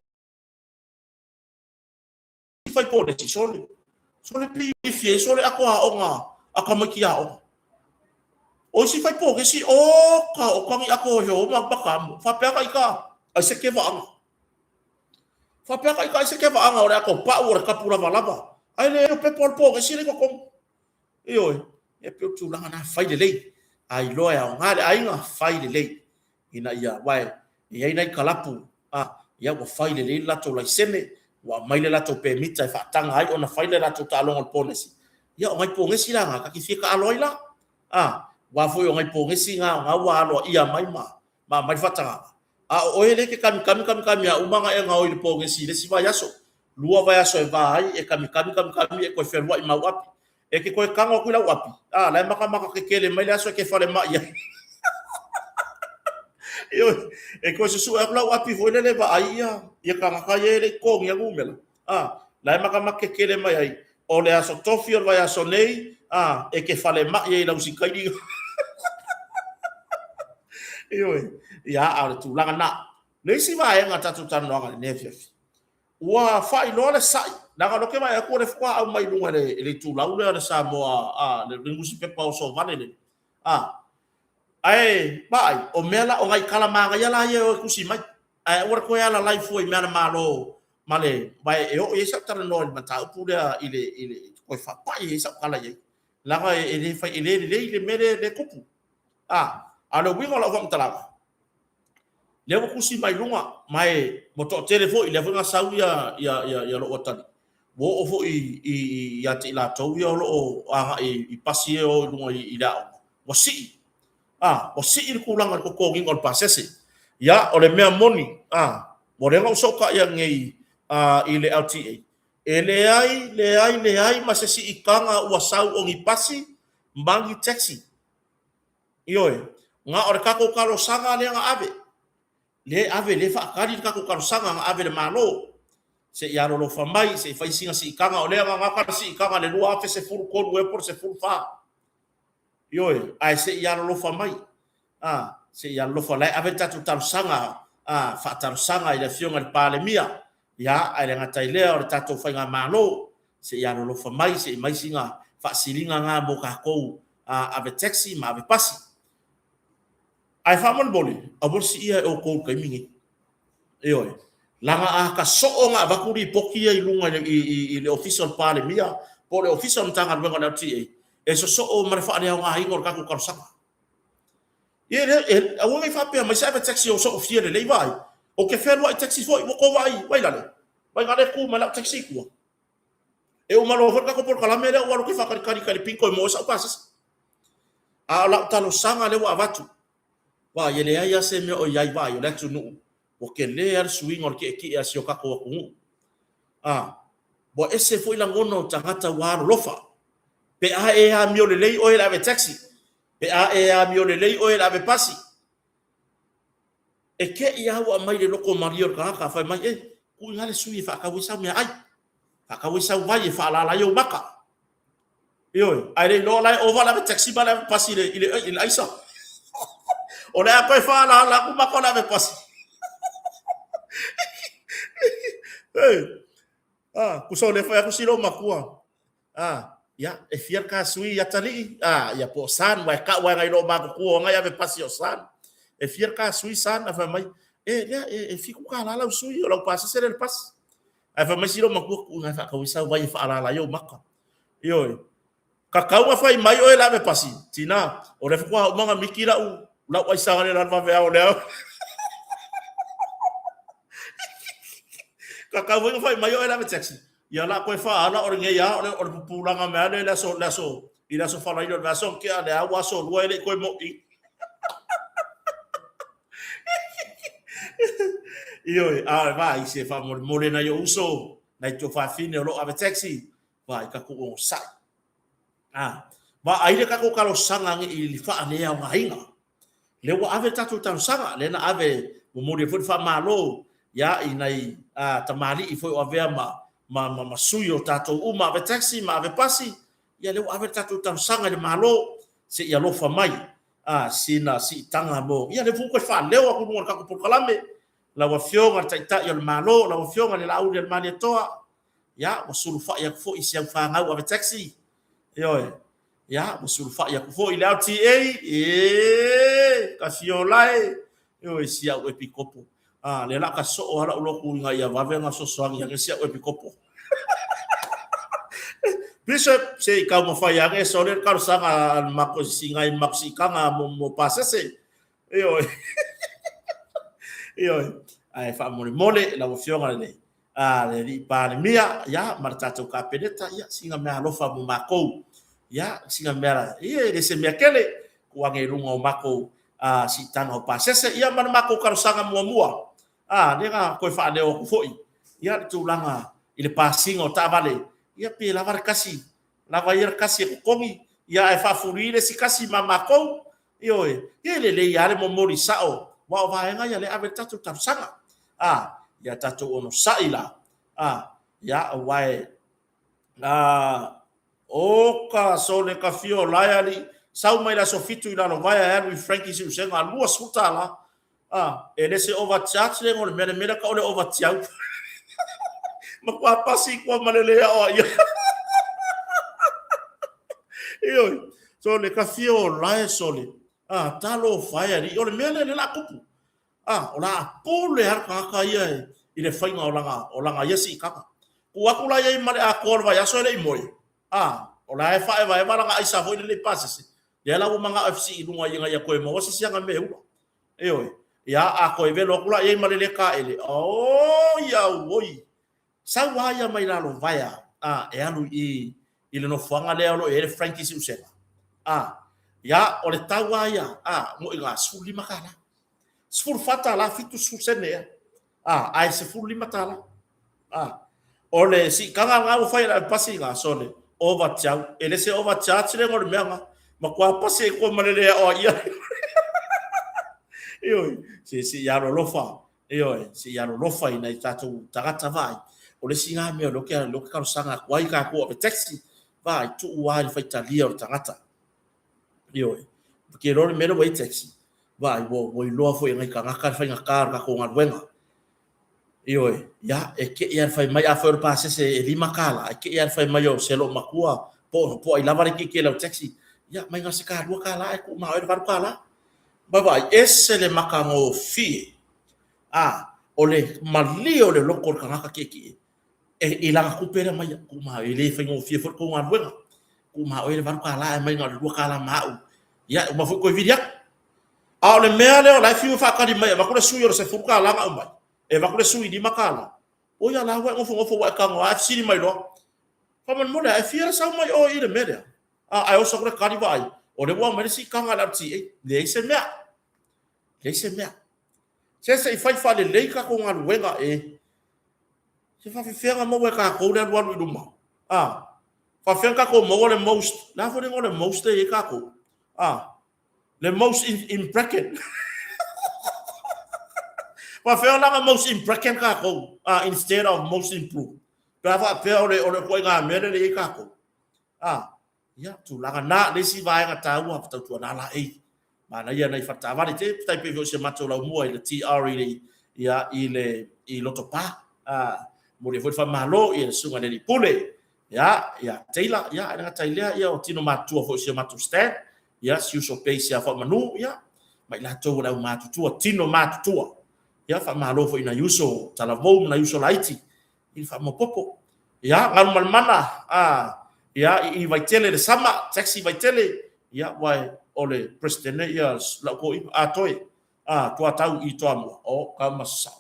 i fai polesi, sole, sole pei e fia ai sole ato aoga a tamaiti aoga. O isi fai polesi, o ka o kani ato he o ma maka, faapea ka ika, ai se ke vaanga. Faapea ka ika ai se ke vaanga o le ato pau o le kapu lavalava. Ai le o pepa o le polesi le totonu. Ioe, e pei o le tulaga lena, fai lelei. A iloa e aoga le aiga, fai lelei. Ina ia, aua e i ai nai kalapu, a, ia ua fai lelei le latou laisene, ua aumai le latou pemita e faataga ai ona fai le latou taaloga o le ponesi. Ia, o nai ponesi la na, ta te fia taalo ai la. A, aua foi o nai ponesi na, o na ua aloaia mai ma, ma aumai le faatagaga. A o oe lea e te kamikami kamikami a uma ona e gaoi i le pogesi i le isi vaiaso, lua vaiaso e va ai, e kamikami kamikami e toe feluai ma au api. E te toe tago atu i lau api, a, la e makamaka kekele mai le aso e te falemai ai. Ioe, e toe susue atu lau api foi lele e vaai ia, ia tagata ia e le i totogia numera, a, la e makamaka kekele mai ai, o le aso tofi o le vaiaso nei, a, e te falemai ai i lau sikaini. Ioe, ia, a o le tulaga na. Le isi vaega o tatou talanoaga i lenei afiafi, ua faailoa le sa'i, leaga o lea ou te vaai atu o lea faatoa aumai i luga i le itulau lea o le Samoa, a, le nusipepa o Sovale lea, a, ae vaai, o mea la, o nai tala manaia la ia e o e tusi mai, ae aua le toe alalai fua i mea a le Malo ma le, ma e oo i ai sau talanoa i le mataupu lea i le, i le, toe faapai ai sau tala i ai, leaga e le fai, e le lelei le mea lea e tupu. A, a o le uiga o lau faamatalaga, lea ua tusi mai luga, ma e, ua toatele foi, lea foi na sau ia, ia, ia, ia lou atalii, ua oo foi i, i, ia te i latou ia o lo o agai i pasi ia e o i luga i, i le aoga, ua sii. A, ua sii le tulaga i le totogiina o le pasese. Ia, o le mea moni, a, ua leva ona ou sootai'a nei, a, i le LTA. E leai, leai, leai ma se siitaga ua sau o ni pasi ma ni taxi. Ioe, na o le tatou talosaga lea na ave. Lea e ave, lea e faatali le tatou talosaga na ave i le Malo se i alolofa mai, se i fai sina siitaga, o lea na gata le siitaga i le 2013 ea po o le 14. Ioe, ae se i alolofa mai, a, se i alolofa, o la e ave le tatou talosaga, a, faatalosaga i le Afioga i le Palemia, ia, ae le gata i lea o le tatou Faigamalo, se i alolofa mai, se i aumai sina faasiliga na mo tatou, a, ave taxi ma ave pasi. Ae faamolemole, aua le siia e outou i le taimi lenei. Ioe. Leaga a ta soo ona avatu lipoti ia i luga i le Ofisa o le Palemia po o le Ofisa o le Matagaluega o le LTA, e sosoo ma le faaleaogaina o le tatou talosaga. Ia, e, aua ne i faapea mai se ave taxi o soofia lelei vaai. Ou te fealuai taxi foi, ua tou vaai, Vailale, vaai na lea e tu mai lau taxi i tua. E uma loa foi le tatou polokalame lea ou alu atu e faatalitali i tai i le pito e maua ai sau pasese. A o lau talosaga lea ua avatu, vaai, e leai lava se mea o i ai, vaai, o le atunuu, ua tele lava le suiga o le tietie a si o tatou atunuu. A, ua ese foi lagona o tagata ua alolofa. Pe a e amio lelei oe i le ave taxi, pe a e amio lelei oe i le ave pasi, e te i lava ua aumai i le loto malie o le tagata, fai mai, e, tuu i ina le sui e faatau ai sau meaai, faatau ai sau vai e faalala ai ou maka. Ioe, ae le iloa la e ova le ave taxi ma le ave pasi i le, i le aisa. O le a toe faalala atu maka o le ave pasi. Hey. Ah, tusa o le fai atu si lou matua. Ah, ia, e fia le kasui atalii? Ah, ia po o son, ua e kau ai nai lou matutua o ngai ave pasi o son. E fia le kasui son, a fai mai, e, lea, e, e $7 lau sui, o lau pasese lea i le pasi. Ae fai mai si lou matua, tuu ina e faatau ai sau vai e faalala ai ou maka. Ioe. Tatau na fai mai oe le ave pasi, tina, o lea faatoa uma ona miki lau, lau aisaga le lalo vaveao o lea. Tatau foi na fai mai oe le ave taxi. Ia la koe faala o lenei a o le, o le pupulaga mai ale le aso, le aso, i le aso falailo o le vaiaso tea le a ua aso lua e le i koe mo'i. Ioe, a vaai se faamolemole nai ou uso, nai tuafafine o lo o ave taxi, vaai tatou onosai. A, vaai le tatou talosaga i le faaleaogaina. Lea ua ave le tatou talosaga, lea na ave momoli ai foi le faamalo ia i nai a, tamalii foi o avea ma, ma, ma, ma sui o tatou uma ave taxi ma ave pasi, ia lea ua ave le tatou talosaga i le Malo se i alofa mai a, sina siitaga mo, ia lea foi ua toe faaleo atu i luga o le tatou polokalame, lau Afioga i le Taitai o le Malo, lau Afioga i le Laauli a le Malietoa, ia ua sulufai atu foi i si au fanau ave taxi, ioe, ia ua sulufai atu foi i le LTA, ee, Kasiolae, ioe, si au epikopo. A, lea la ka soo lava lau lotu ina ia vave ona sosoagi ane si au epikopo. Bishop, se i taumafai ane sole le talosaga a le mako sinai le mako siitaga mo, mo pasese. Ioe. Ioe. Ae faamolemole lau Afioga i le a le Alii Palemia, ia, ma le tatou Kapeneta, ia, sina mea alofa mo makou. Ia, sina mea, ia, e le se mea tele, tuu ane i luga o makou a, siitaga o pasese, ia, ma le makou talosaga muamua, a, lea na toe faaleo atu foi, ia, le tulaga i le pasiga o taavale, ia, pe lava le kasi, lava ia le kasi e totogi, ia, ae faafuli le isi kasi ma makou, Ioe, ia e lelei lava le momoli sao, aua o vaega ia lea e ave ai le tatou talosaga. A, ia tatou onosai la, a, ia, aua e, a, oka sole ka fio lae alii, sau mai le aso 7 i Lalovaea e alu i Frankie Siusega, $20. A, e le se overcharge le igoa o le mea, le mea lea tau o le overtiau. Matua pasi i tua ma le le aoaia. Ioe, sole, ka fia o lae sole. A, talofa e alii, o le mea lea lea o le a tupu. A, o le a pule lava le tagata ia i le faiga o lana, o lana ia siitaga. Tuu atu la i ai ma le atoa o le vaiaso e le i moe. A, o la e faaevaeva lana aisa foi lele i pasese. Lea la ua manao e fesii i luga ina ia toe maua se isi ana mea e ula. Ioe. Ia, a toe velo atu la i ai ma le lē taele, oi auoi! Sau lava ia mai Lalovaea, a, e alu i, i le nofoaga lea o lo o i ai le Frankie Siusega. A, ia, o le tau lava ia, a, mo i ga $15. $14 70 sene ea. A, ae $15. A. O le siitaga lena ua fai e le avepasi ina, sole, overtiau. E le se overcharge le igoa o le mea lena. Matua pasi ai tua ma le le aoaia. Ioe, se se i alolofa, ioe, se i alolofa i nai tatou tagata vaai. O le isi lena mea o lea ou te talosaga atu ai i tatou ave taxi, vaai, tuu lava i le faitalia o le tagata. Ioe, ou te iloa le mea lea ua i ai taxi, vaai, ua iloa foi e nai tagata le faigata o le tatou galuega. Ioe, ia, e te i lava i le fai mai, afai o le pasese e $5, e te i lava i le fai mai o se loomatua po o ai lava le tietie i lau taxi, ia, mai na o se $2 ae tuu ma oe le $8. Ma vaai, ese le matagofie, a, o le malie o le loto o le tagata tietie e, i lana tupe lea mai, tuu ma oe, e le faigofie foi le tou galuega, tuu ma oe le $8 ae mai na o le $2 ma au, ia, e uma foi toe vili atu. A o le mea lea o la e fiu e faatali mai e avatu le sui o le $10 na aumai, e avatu le sui $5, o ia la ua e nofonofo ua e tago lava ae fesili mai loa, faamolemole a e fia le sau mai o i le mea lea? A, ae oso atu le tali vaai, o lea ua aumai le siitaga a le LTA. Leai se mea. Leai se mea. Se se i fai faalelei tatou galuega e. Se faafefea ona maua e tatou le alualu i luma? A, faafefea ona tatou maua le most, le a foi le igoa o le most lea e i ai tatou? A, Le most in, in bracket. Faafefea la na most in bracket tatou ah, instead of most improved. Pe a faapea o le, o le ituaiga mea lea e i ai tatou. Ah, ia, tulaga na, le isi vaega taua, tautuana la ei. Manaia nai faletaavale, te tai pei foi o si a matou laumua i le TR i le, ia, i le, i Lotopa. Ah, momoli ai foi le faamalo i le susuga i le Alii Pule, ia, ia Taylor, ia, ae le gata i lea, ia, o tino matutua foi o si a matou stand, ia, si uso Pace ia Faamanu, ia, ma i latou o le au matutua, tino matutua. Ia, faamalo foi i nai uso talavou ma nai uso laiti i le faamaopopo. Ia, Galumalemana, a, ia, i i Vaitele le sama, taxi Vaitele, ia, aua o le President ia lau toeaina, a toe, a, Tuatau i Toamua, o, kau ma sasao.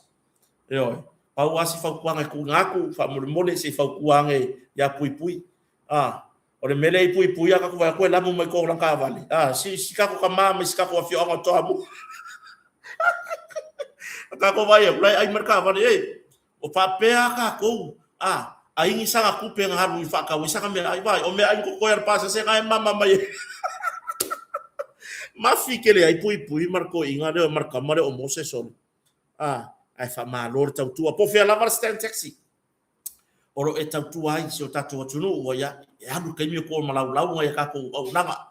Ioe, pau lava si fautuaga e tuuina atu, faamolemole se i fautua ane ia Puipui. A, o le mea lea i Puipui a tatou vaai atu e lamu mai tua o lana taavale. A, si, si tatou tama mai si tatou afioaga o Toamua. A tatou vaai atu, la e ai mai le taavale, e, o faapea a tatou, a, ai ni saga tupe na alu i faatau ai saga meaai, vaai, o meaai na totoe a le pasese na e mama mai ai. Mafi tele ai Puipui ma le toeaina lea ma le tama lea o Moses o le A, ae faamalo le tautua. Po o fea lava le stand taxi o lo o e tautua ai i si o tatou atunuu, ua ia, e alu le taimi o tua malaulau nai a tatou auaunaga.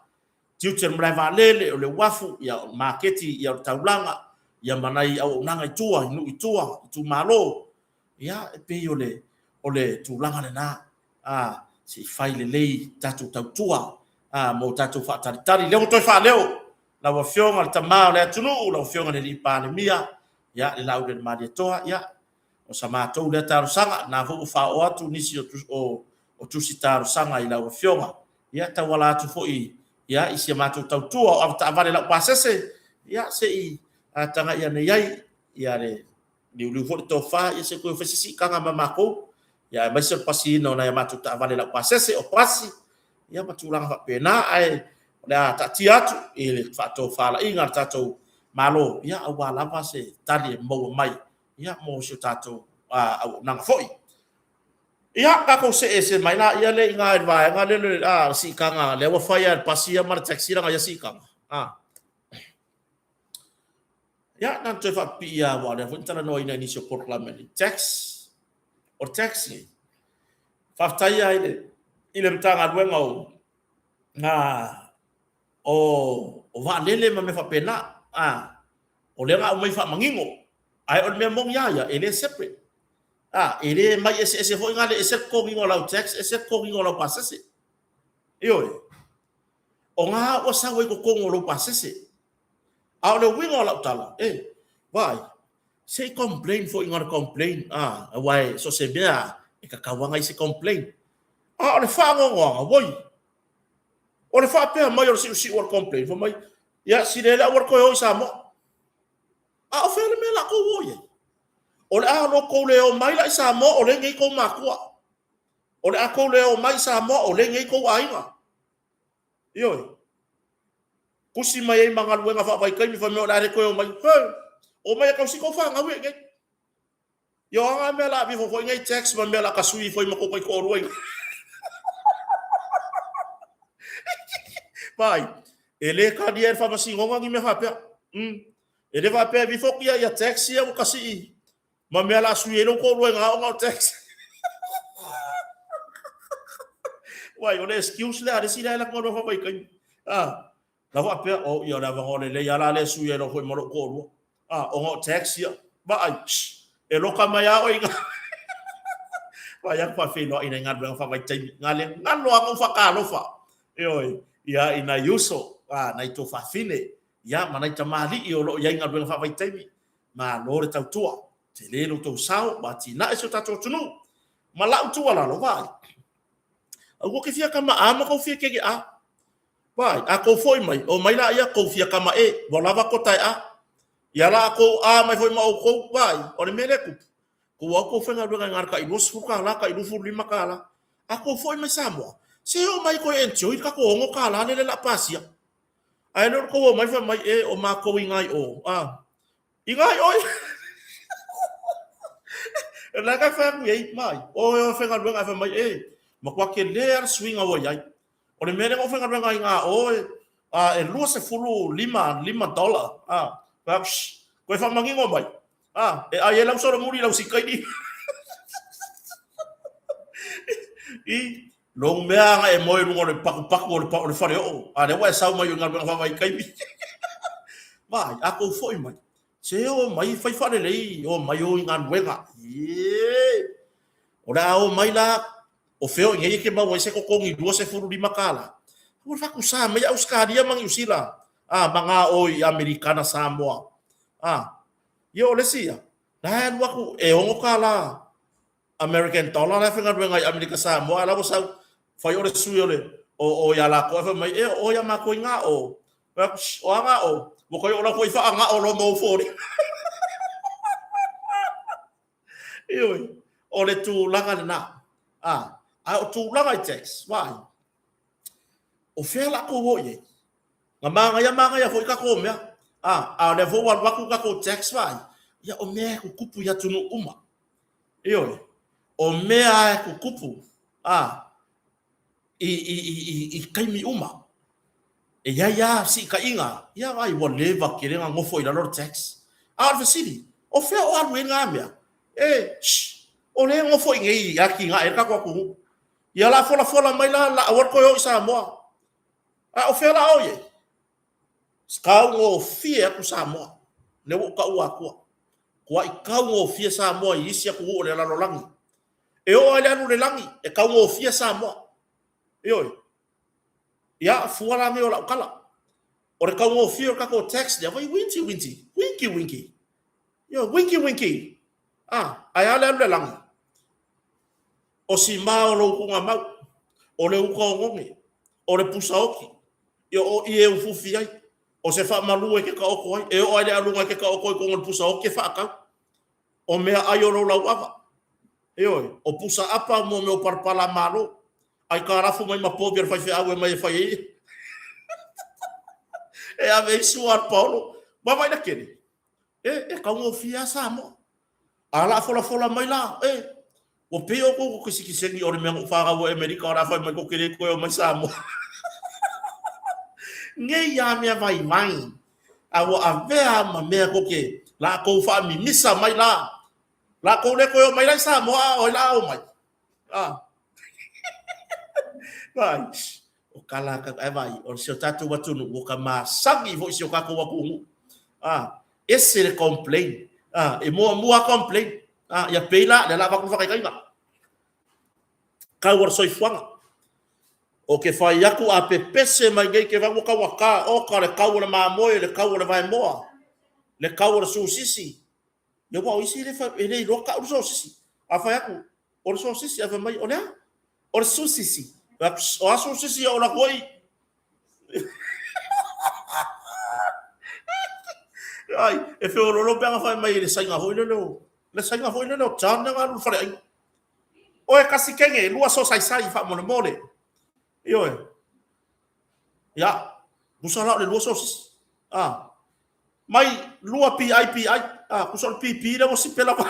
Tiute o le malae vaalele, o le uafu, ia, o le maketi, ia, o le taulaga, ia ma nai auaunaga i tua, i nuu i tua, itumalo. Ia, e pei o le, o le tulaga lena, a, se i fai lelei tatou tautua, a, mo tatou faatalitali. Lea ua toe faaleo Lau Afioga le Tama o le atunuu, lau Afioga i le Alii Palemia, ia, le Laaulialemalietoa, ia, o sa matou lea talosaga, na foi ua faaoo atu nisi o, o, o tusi talosaga i lau Afioga, ia, tauala atu foi, ia, i si a matou tautua o avetaavale laupasese, ia, se i tagai ane i ai, ia, le liuliu foi le tofa, ia se i toe fai se siitaga ma matou, ia aemaise o le pasiina o nai a matou taavale laupasese, o pasi, ia ma tulaga faapena, ae o le a taatia atu i le faatofalaiga a le tatou Malo, ia aua lava se tali e maua mai, ia mo si o tatou auaunaga foi. Ia, tatou see ese mai la ia lea i ina i le vaega lea o le siitaga lea ua fai lava e le pasi ia ma le taxi lana ia siitaga. Ia, na ona toe faapipii lava aua o lea foi na talanoaina i nisi o polokalame a le tax. O le tax nei, faafetai lava i le, i le Matagaluega o, ngā, o, o vaalele ma mea faapena. A, o lea na aumai faamanino, ae o le mea moni lava ia, e le separate. A, e le mai eseese foi na le ese le totogiina o lau tax, ese le totogiina o lau pasese. Ioe. O ngā ua sau ai i totonu o lou pasese. A o le uiga o lau tala, e, vaai, se i complain foi na o le complain, a, aua e so o se mea e tatau lava ona i ai se complain. A o le faanoanoaga, woi, o le faapea mai o le siusiu o le complain, fai mai, ia, sile le aua le toe o i Samoa. A o fea le mea la tou o i ai? O le a lo tou le o mai la i Samoa o lea e i inei tou matua. O le a tou le o mai i Samoa o lea e i inei tou aiga. Ioe. Tusi mai ai ma galuega faavaitaimi fai mai o le a le toe omai. He! Omai e tausi tou fanau ia i inei. Ia o a mea la vifo foi ngai tax ma mea la ka sui foi ma ko kai ko rua. Vai, e le ka lia e whamasingonga ni mea whapea. E le whapea vifo kia ia tax ia ua kasi ma mea la sui e lo ko rua ngā o ngā tax. Vai, o le excuse le a le sila e la kono whawai kai. Ah, Na faapea, Oh, ia, o le avanoa lelei lava la lea e sui ai loa foi ma lou toalua. A, ona o tax ia. Vaai, shh, e loka mai lava oe i ina. Vaai atu faafeiloai i nai galuega faavaitaimi. Nga le galo lava na ou faatalofa. Ioe, ia, i nai uso, a, nai tuafafine, ia, ma nai tamalii o lo o i ai galuega faavaitaimi. Malo le tautua. Tele lo outou sao ma atinae si o tatou atunuu. Ma lau tuualalo, vaai, aua ke fia kama a ma kou fia kege a. Vai, a kou foi mai, o mai laia kou fia kama e, ua lava kota e a. Ia la a kou a mai foi ma oukou, vai, o le mea lea e kupu. Kou au kou faigaluega i ngā kai 20 kālā, kai 25 kālā. A kou foi mai Samoa, se o mai koe enjoy le kakou 6 kālā lele la pasia. Ae le o le kou o mai fai mai e o makou i ngai o, a. I ngai oi! E la kai fai aku i ai, mai, o e o faigaluega e fai mai e, matua tele a le suiga ua i ai. O le mea lea na ou faigaluega ai gā o e, a, e 25, lima dollar, a, fai atu, shh, toe faamanino mai, a, e ai ai lau solomuli i lau sikaini. I lou mea ana e moe i luga o le patupatu o le, o le faleoo, a lea ua e sau mai i galuega faavaitaimi. Vaai, a tou foi mai, se o mai fai faalelei, o mai o i galuega. Ie! O le a o mai la, o fea o i nei e ke maua ai se totogi 25 kālā? Ua le faatusā mai Ausetalia ma Niu Sila, a, ma ngā o i Amerikana Samoa. A, ia o le isi ia, la e alu atu e 6 kālā American dollar la e faigaluega i Amerika Samoa, a la ua sau, fai o le sui o le, o, o iā lākou, ae fai mai, e, o iā mākou i ngā o. Fai atu, shh, o a ngā o? Ua koe o la koe i whaangao loa ma ou foliga. Ioe, o le tulaga lena. A, a o tulaga i tax, vaai, o fea la kou o i ai? Na māngaia māngaia foi kakou mea. A, a o lea foi ua alu atu kakou tax, vaai, ia o mea e tutupu i atunuu uma. Ioe, o mea e tutupu, a, i, i, i, i, i taimi uma. E i ai lava siitaʻiga, ia ai ua leva tele na nofo i lalo le tax. A o le fesili, o fea o alu ai na mea? E, shh, o lea e nofo i nei i atinae ai le tatou atunuu. Ia la folafola mai la, la aua le toe o i Samoa. A o fea la o i ai? Taugofie atu Samoa. Lea ua ou taua atua. Tuai taugofie Samoa i isi atunuu o le lalolagi. E oo lava i le alu i le lagi, e taugofie Samoa. Ioe. Ia, fua la nei o lau tala. O le taugofie o le tatou tax lea, vai winti winti, winki winki. Ioe, winki winki. Ah, ae a le alu i le lagi? O sima o lou tugamau, o le uta o none, o le pusa oti, ia o ie e ufufi ai, o se faamalu e ke taoto ai, e oo ai le aluga e ke taoto ai totonu o le pusa oti e faatau. O mea ai o lou lauava. Ioe, o pusa apa mo mea o palapala a Malo. Aikalafu mai ma povi a le faifeau e mai e fai ai. E ave ai sua a le paolo. Vaavaai la kele. E, e taugofie lava Samoa. A la folafola mai la, e, ua pei outou ko kisikiseni o le mea na ou fanau ai Amerika o le a fai mai ko ke le toe o mai Samoa. Nei a mea vaivai. A ua avea ma mea ko ke lakou faamimisa mai la. Lakou le toe o mai la i Samoa a oi la o mai. A. Vai. O ka la ka ai vai o si o tatou atunuu ua ka masani foi si o tatou atunuu. A, ese le complain. A, e muamua complain. A, ia pei la, lea la avatu le faataitaiga. Kau o le soifuaga. O ke fai aku a pepese mai nei ke vau o taugata, oka le kau o le mamoe, le kau o le vaemoa, le kau o le susisi. Ia aua o isi e le, e le iloa kau le sosisi. A fai aku, o le sosisi, a fai mai, o le a? O le susisi. O a susisi o la koi? Ai, e feololo pe ana fai mai le sainga hoi le leo. Le sainga hoi le leo, John nga alu fale ai. Oe kasi kenge, lua so sai sai fa mole mole. Ioe. Ia, tusa la o le lua sosisi. Ah. Mai lua PIPI. Ah, tusa o le PP lea ua sipe lava.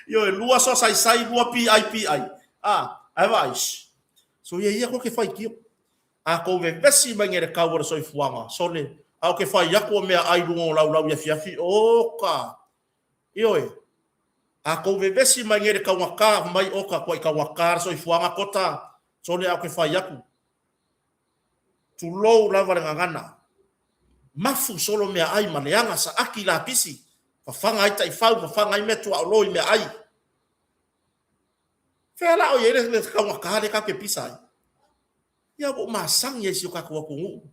Ioe, lua soasaisai, lua PIPI. A, ae vaai, shh. So ia ia ko ke faitio. A kou vevesi mai nge le kau o le soifuaga, sole, a o ke fai aku o meaai i luga o laulau i afiafi, oka! Ioe, a kou vevesi mai nge le kaugata mai oka kua i kaugata le soifuaga kota, sole a o ke fai aku. Tulou lava le gagana. Mafu solo meaai ma leaga saaki lapisi, fafaga ai taifau, fafaga ai meatuaolo i meaai. Fea la o i ai le kaugata lea tatou te pisa ai? Ia ua ou masani ai i si o tatou atunuu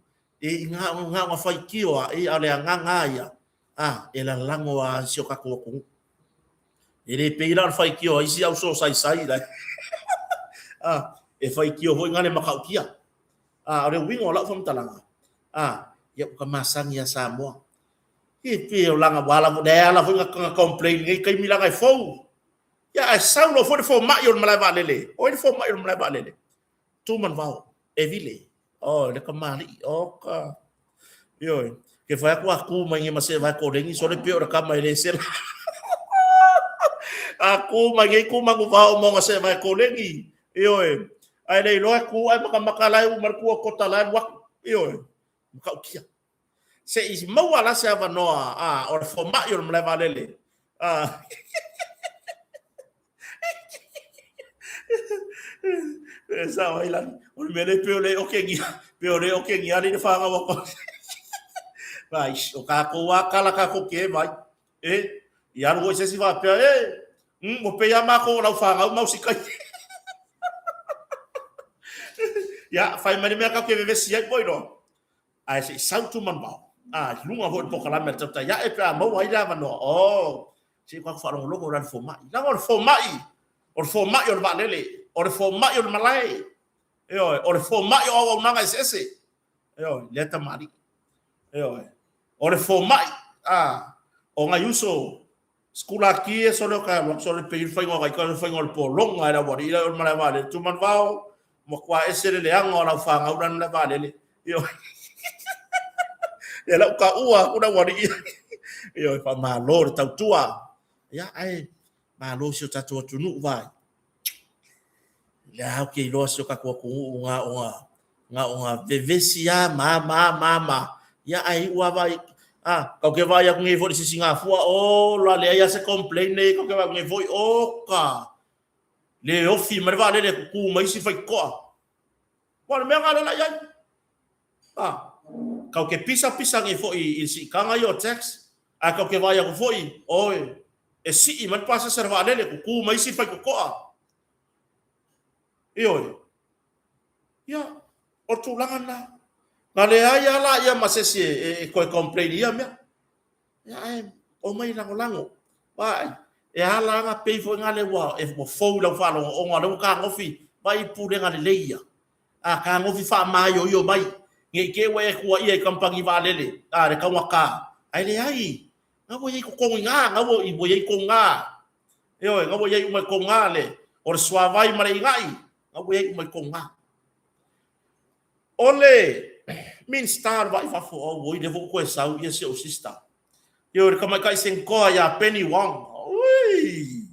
e i na ona faitio lava a o le agaga lava ia a e lalago lava i si o tatou atunuu. E le pei la o le faitio a isi ausosaisai la a e faitio foi na le matautia. A o le uiga o lau faamatalaga a ia ua ta masani ia Samoa. E pei o lana ua ala lea ala foi na complain i lenei taimi leaga e fou. Ia ae sau loa foi le fomai o le malae vaalele. O ai le fomai o le malae vaalele? Tu Manuvao, e vile. Oh, le kamali'i. Oka. Ioe. Ke whai aku a kū mai nge ma se vai korengi, sole pio o le kama e le sela. A kū mai nge kū manuvao mo nga se vai korengi. Ioe. Ai le iloa kū ai makamaka lai u markua kota lai luaku. Ioe. Makautia. Se i maua la se avanoa a o le fomai o le malae vaalele. A E sao ai lani. O le mea lea pei o le okengia, pei o le okengia le whāngau ako. Vai, o kākou a kala kākou ke vai. E, i alu hoi se isi faapea, e, ua pei a mākou o lau whāngau mau si kai. Ia, whai mai le mea kau ke vevesi ai poi roa. Ae se i sau Tumanuvao, a, i luga foi o le polokalame a le tautai ae pe a maua ai le avanoa, oh, se i tatou faalogologo la i le fomai. Leaga o le fomai, o le fomai o le vaalele, o le fomai o le malae, ioe, o le fomai o auaunaga eseese, ioe, lea tamalii, ioe, o le fomai, a, o nai uso Sikulaki e sole o ka alu atu sole pei le faiga o ka le faiga o le pologa e le aualii la o le malae vaalele. Tumanuvao, matua ese le leaga o lau fanau la i le malae vaalele. Ioe. Ia lau taua aku le aualii. Ioe, faamalo le tautua. Ia, ae malo si o tatou atunuu vai. Lea ou te iloa si o tatou atunuu na o na na o na vevesi a ma ma ma ma. Ia ae iu lava i a kau ke vaai atu nei foi i le sisigafua ola leai a se complain nei kau ke vaai atu nei foi oka le ofi mai le vaalele tutu mai isi faitotoa. Ua o le mea na lea la i ai. A kau ke pisa pisa nei foi i le siitaga ia o tax ae kau ke vaai atu foi oi e sii mai le pasese a le vaalele tutu mai isi faitotoa. Ioe. Ia, o le tulaga lena. Na leai lava laia ma se isi e toe complain i ia mea. Ia, ae omai e lagolago. Vaai, e ala ona pei foi na lea ua, e ua fou i lau faalogo ona o lea ua fetagofi, vaai i pulega lelei ia. A fetagofi faamaioio mai, ne i te i ua e tuuaia i kamupani vaalele, a, le taugata. Ae leai, na ua i ai i totonu i ina, na ua i ai i totonu i ina. Ioe, na ua i ai uma i totonu i ina le, o le suavai ma le inai, na ua i ai uma i totonu i ina. O le Minista o le Vaa i Fafo, auoi, lea foi ua toe sau ia si ou sister. Ioe, le tamaitai Senator ia Penny Wong. Ui!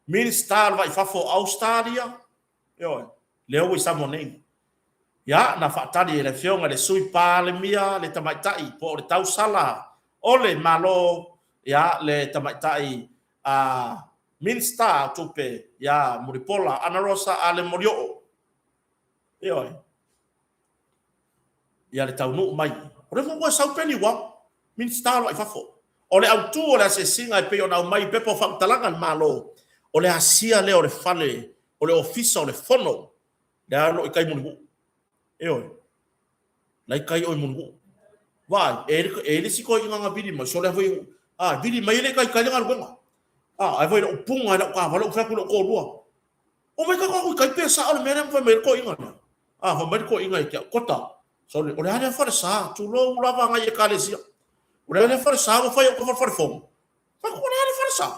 Minista o le Vaa i Fafo o Australia. Ioe, lea ua i Samoa nei. Ia, na faatali e le Afioga i le Sui Palemia le tamaitai po o le tausala o le Malo, ia, le tamaitai a Minista o Tupe ia Mulipola Anarosa Ale Molioo. Ioe. Ia le taunuu mai. O lea foi ua sau Penny Wong, Minista o le Vaa i Fafo. O le autu o le asiasiga e pei ona aumai i pepa o faamatalaga a le Malo, o le asia lea o le fale o le Ofisa o le Fono lea o lo o i tai Mulinuu. Ioe. La i tai o i Mulinuu. Vaai, e i ai le isi toeaina na vili mai, sole foi, a, vili mai e le i taitai le galuega. A, ae fai lau puga i lau taavale ou fai atu i lou toalua, Omai tatou atu i tai pe sao le mea lea ma fai mai ai le toeaina lea. A, fai mai le toeaina ia te au, Kota, sole, o le a lea falesa, tulou lava nai ekalesia. O le a lea falesa ua fai au ka falefalefono. Fai atu, o le a lea falesa?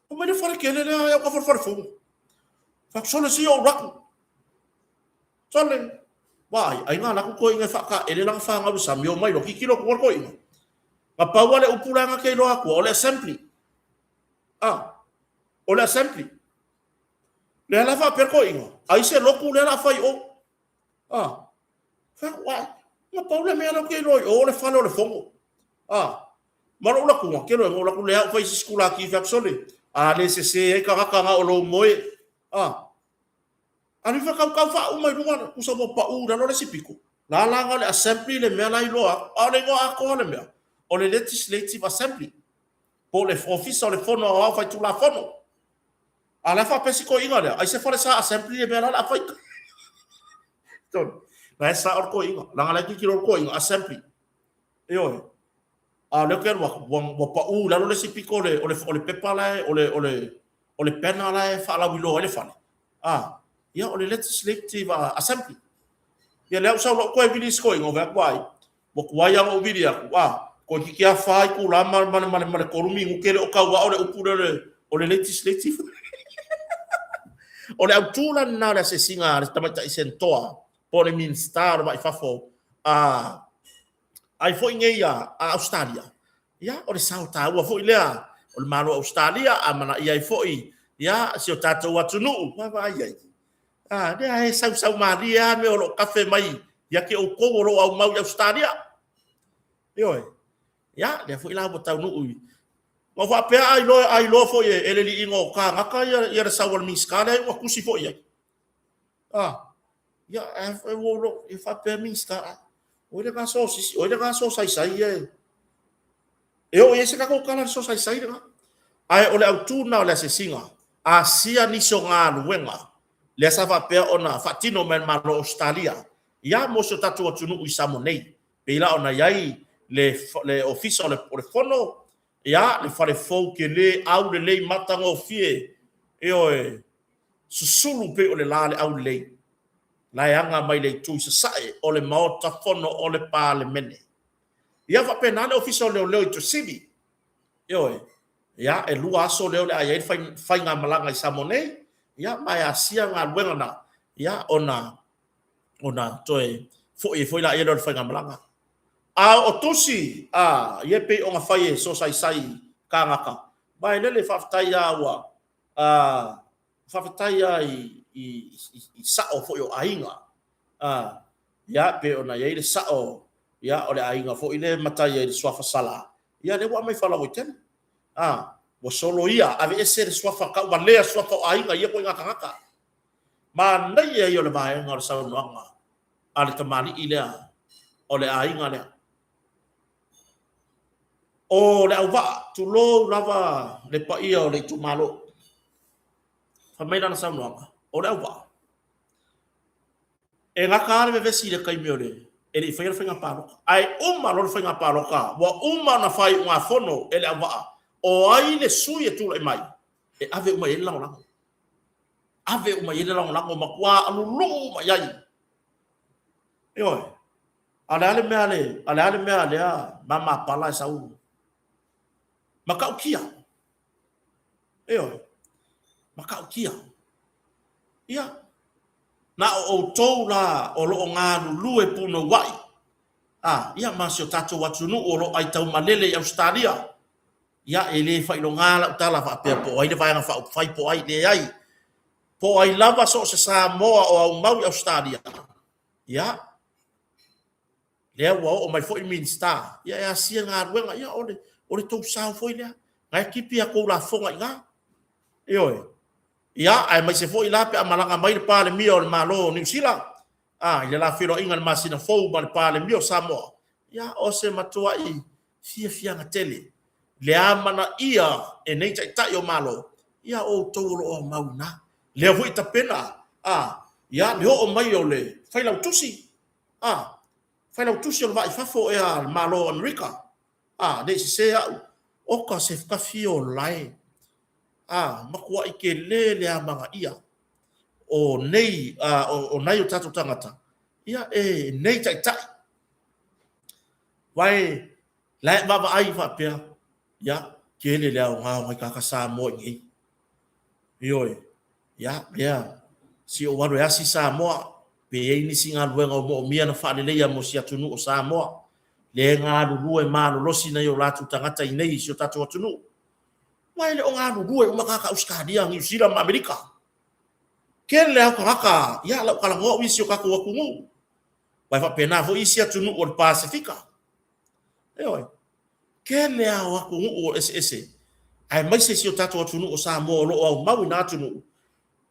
Fai mai le fale tele lea au ka falefalefono. Fai atu, sole, se i ou alu atu. Sole, vaai, ai na alu atu toeaina e faataele lana fanau i le sami, omai loa, tilotilo atu le toeaina. Na pau lava le upu la na te iloa atua, o le assembly. A, O le assembly. Lea la faapea le toeaina, ai se lotu lea la fai i o. Ah, fai atu, ai, na pau le mea la ou te iloa i o, o le fale o le fono. Ah, ma lou latuga, ke loe, latu lea au fai se sikulaki, fai atu sole, a le sese ai tagata na o lou moe. Ah, alu ifo tautau faauma i luga, tusa ua pau i lalo le isi pito. La la na o le assembly le mea la iloa atu, a o le igoa atoa le mea, o le Legislative Assembly, po o le Ofisa o le Fono Aoao Faitulafono. A la e faapea si toeaina lea, ai se falesa assembly le mea la o le a fai. Tonu. La e sao le toeaina, leaga la e tilotilo le toeaina, assembly. Ioe. A o lea ou te alu atu, ua, ua pau i lalo le isi pito o le, o le, o le pepa la e, o le, o le, o le banner la e faalauiloa ai le fale. A, ia o le Legislative Assembly. Ia lea ua sau loa toe vili isi toeaina, ou vaai atu ai, ua tuai lava ona ou vili atu, a, toeitiiti lava fa itula ma, ma, ma, ma le tolu minute le o tau ao le upu lea o le, o le Legislative. O le autu la lena o le asiasiga a le tamaitai Senatoa po o le Minisita o le Vai i Fafo a ai foi nei a Ausetalia, ia, o le sao taua foi lea o le Malo o Ausetalia, a manaia ai foi ia si o tatou atunuu, vaavaai ai. A, lea e sausau malie lava mea o lo o kafe mai ia te outou o lo o aumau i Ausetalia. Ioe. Ia, lea foi la ua taunuu i... Na ou faapea a iloa, a iloa foi e le liiga o kāgaka ia, ia le sau a le Minisita lea ua tusi foi i ai. A, ia, e, ua, e faapea Minisita, oi le gaso sisi, oi le gaso saisai ia e, e oo i ai se tatou tala i le sosaisai lena. Ae o le autu lena o le asiasiga, asia nisi o galuega lea sa faapea ona faatino mai e le Malo o Ausetalia, ia mo si o tatou atunuu i Samoa nei. Pei la ona i ai le, le Ofisa o le, o le Fono, ia, le fale fou tele, aulelei, matagofie, ioe, susulu pei o le la le aulelei, la e aga mai le itu i sasae o le Maota Fono o le Palemene. Ia faapena le Ofisa o Leoleo i Tuasivi. Ioe. Ia, e lua aso lea o le a i ai le faigamalaga i Samoa nei, ia, ma e asia galuega na, ia, ona, ona toe foi ai foi laia lea o le faigamalaga. A o tusi, a, ia e pei ona fai e sosaisai kāgaka, vaelele, faafetai lava ua, a, faafetai lava i, i, i, i sao foi o aiga, a, ia, pei ona i ai le sao, ia, o le aiga foi lea e matai ai i le suafa Sala, ia, lea ua aumai faalauaitele. A, ua soloia, aveese le suafa tauvalea, suafa o aiga i ia ituaiga tagata. Manaia ia o le vaega o le saunoaga a le tamalii lea o le aiga lea. O le auvaa, tulou lava le paia o le itumalo. Fai mai lana saunoaga, o le auvaa, e gata lava le vevesi i le taimi o le e le i faia le faiga palota. Ae uma loa le faiga palota, ua uma ona faaiugafono e le auvaa, o ai le sui e tulai mai, e ave uma i ai le lagolago. Ave uma i ai le lagolago, matua luluu uma i ai. Ioe. A o le a le mea a le, a le a le mea a lea mamapala e sau matautia. Ioe. Matautia. Ia, na o outou la o lo o galulue punouai, a, ia ma si o tatou atunuu o lo o aitaumalele i Ausetalia, ia, e le faailoga lau tala faapea po o ai le Vaega Faaupufai po o ai, leai. Po o ai lava so o se Samoa o aumau i Ausetalia, ia, lea ua oo mai foi Minisita, ia e asia galuega, ia o le, o le tou sao foi lea. Na e tipi a tou lafoga i ina. Ioe. Ia, aemaise foi la pe a malaga mai le Palemia o le Malo o Niu Sila, a, i le la feiloaiga i le masina fou ma le Palemia o Samoa, ia, o se matuai fiafiaga tele le amanaia e nei taitai o Malo, ia, o outou o lo o aumau i ina. Lea foi e tapena, a, ia, le oo mai o le Failautusi, a, Failautusi o le Vaa i Fafo ea a le Malo o Amerika, a, ne i sese au, oka se fafio lae, a, matuai tele le amanaia o nei, a, o nai o tatou tagata, ia, e nei taitai. Vae, la e vaavaai faapea, ia, tele le aoga o nai tagata Samoa i inei. Ioe, ia, lea, si ou alu e asi Samoa, pe i ai nisi galuega o moomia na faaleleia mo si atunuu o Samoa, lea e galulue malolosi nai o latou tagata i inei i si o tatou atunuu. Aua e le o galulue uma tagata Ausetalia, Niu Sila ma Amerika. Tele lava o tagata, ia, lau talanoa au i isi o tatou atunuu, aua e faapena foi isi atunuu o le Pasefika. Ioe. Tele lava o atunuu eseese, aemaise si o tatou atunuu o Samoa o lo o aumau i na atunuu,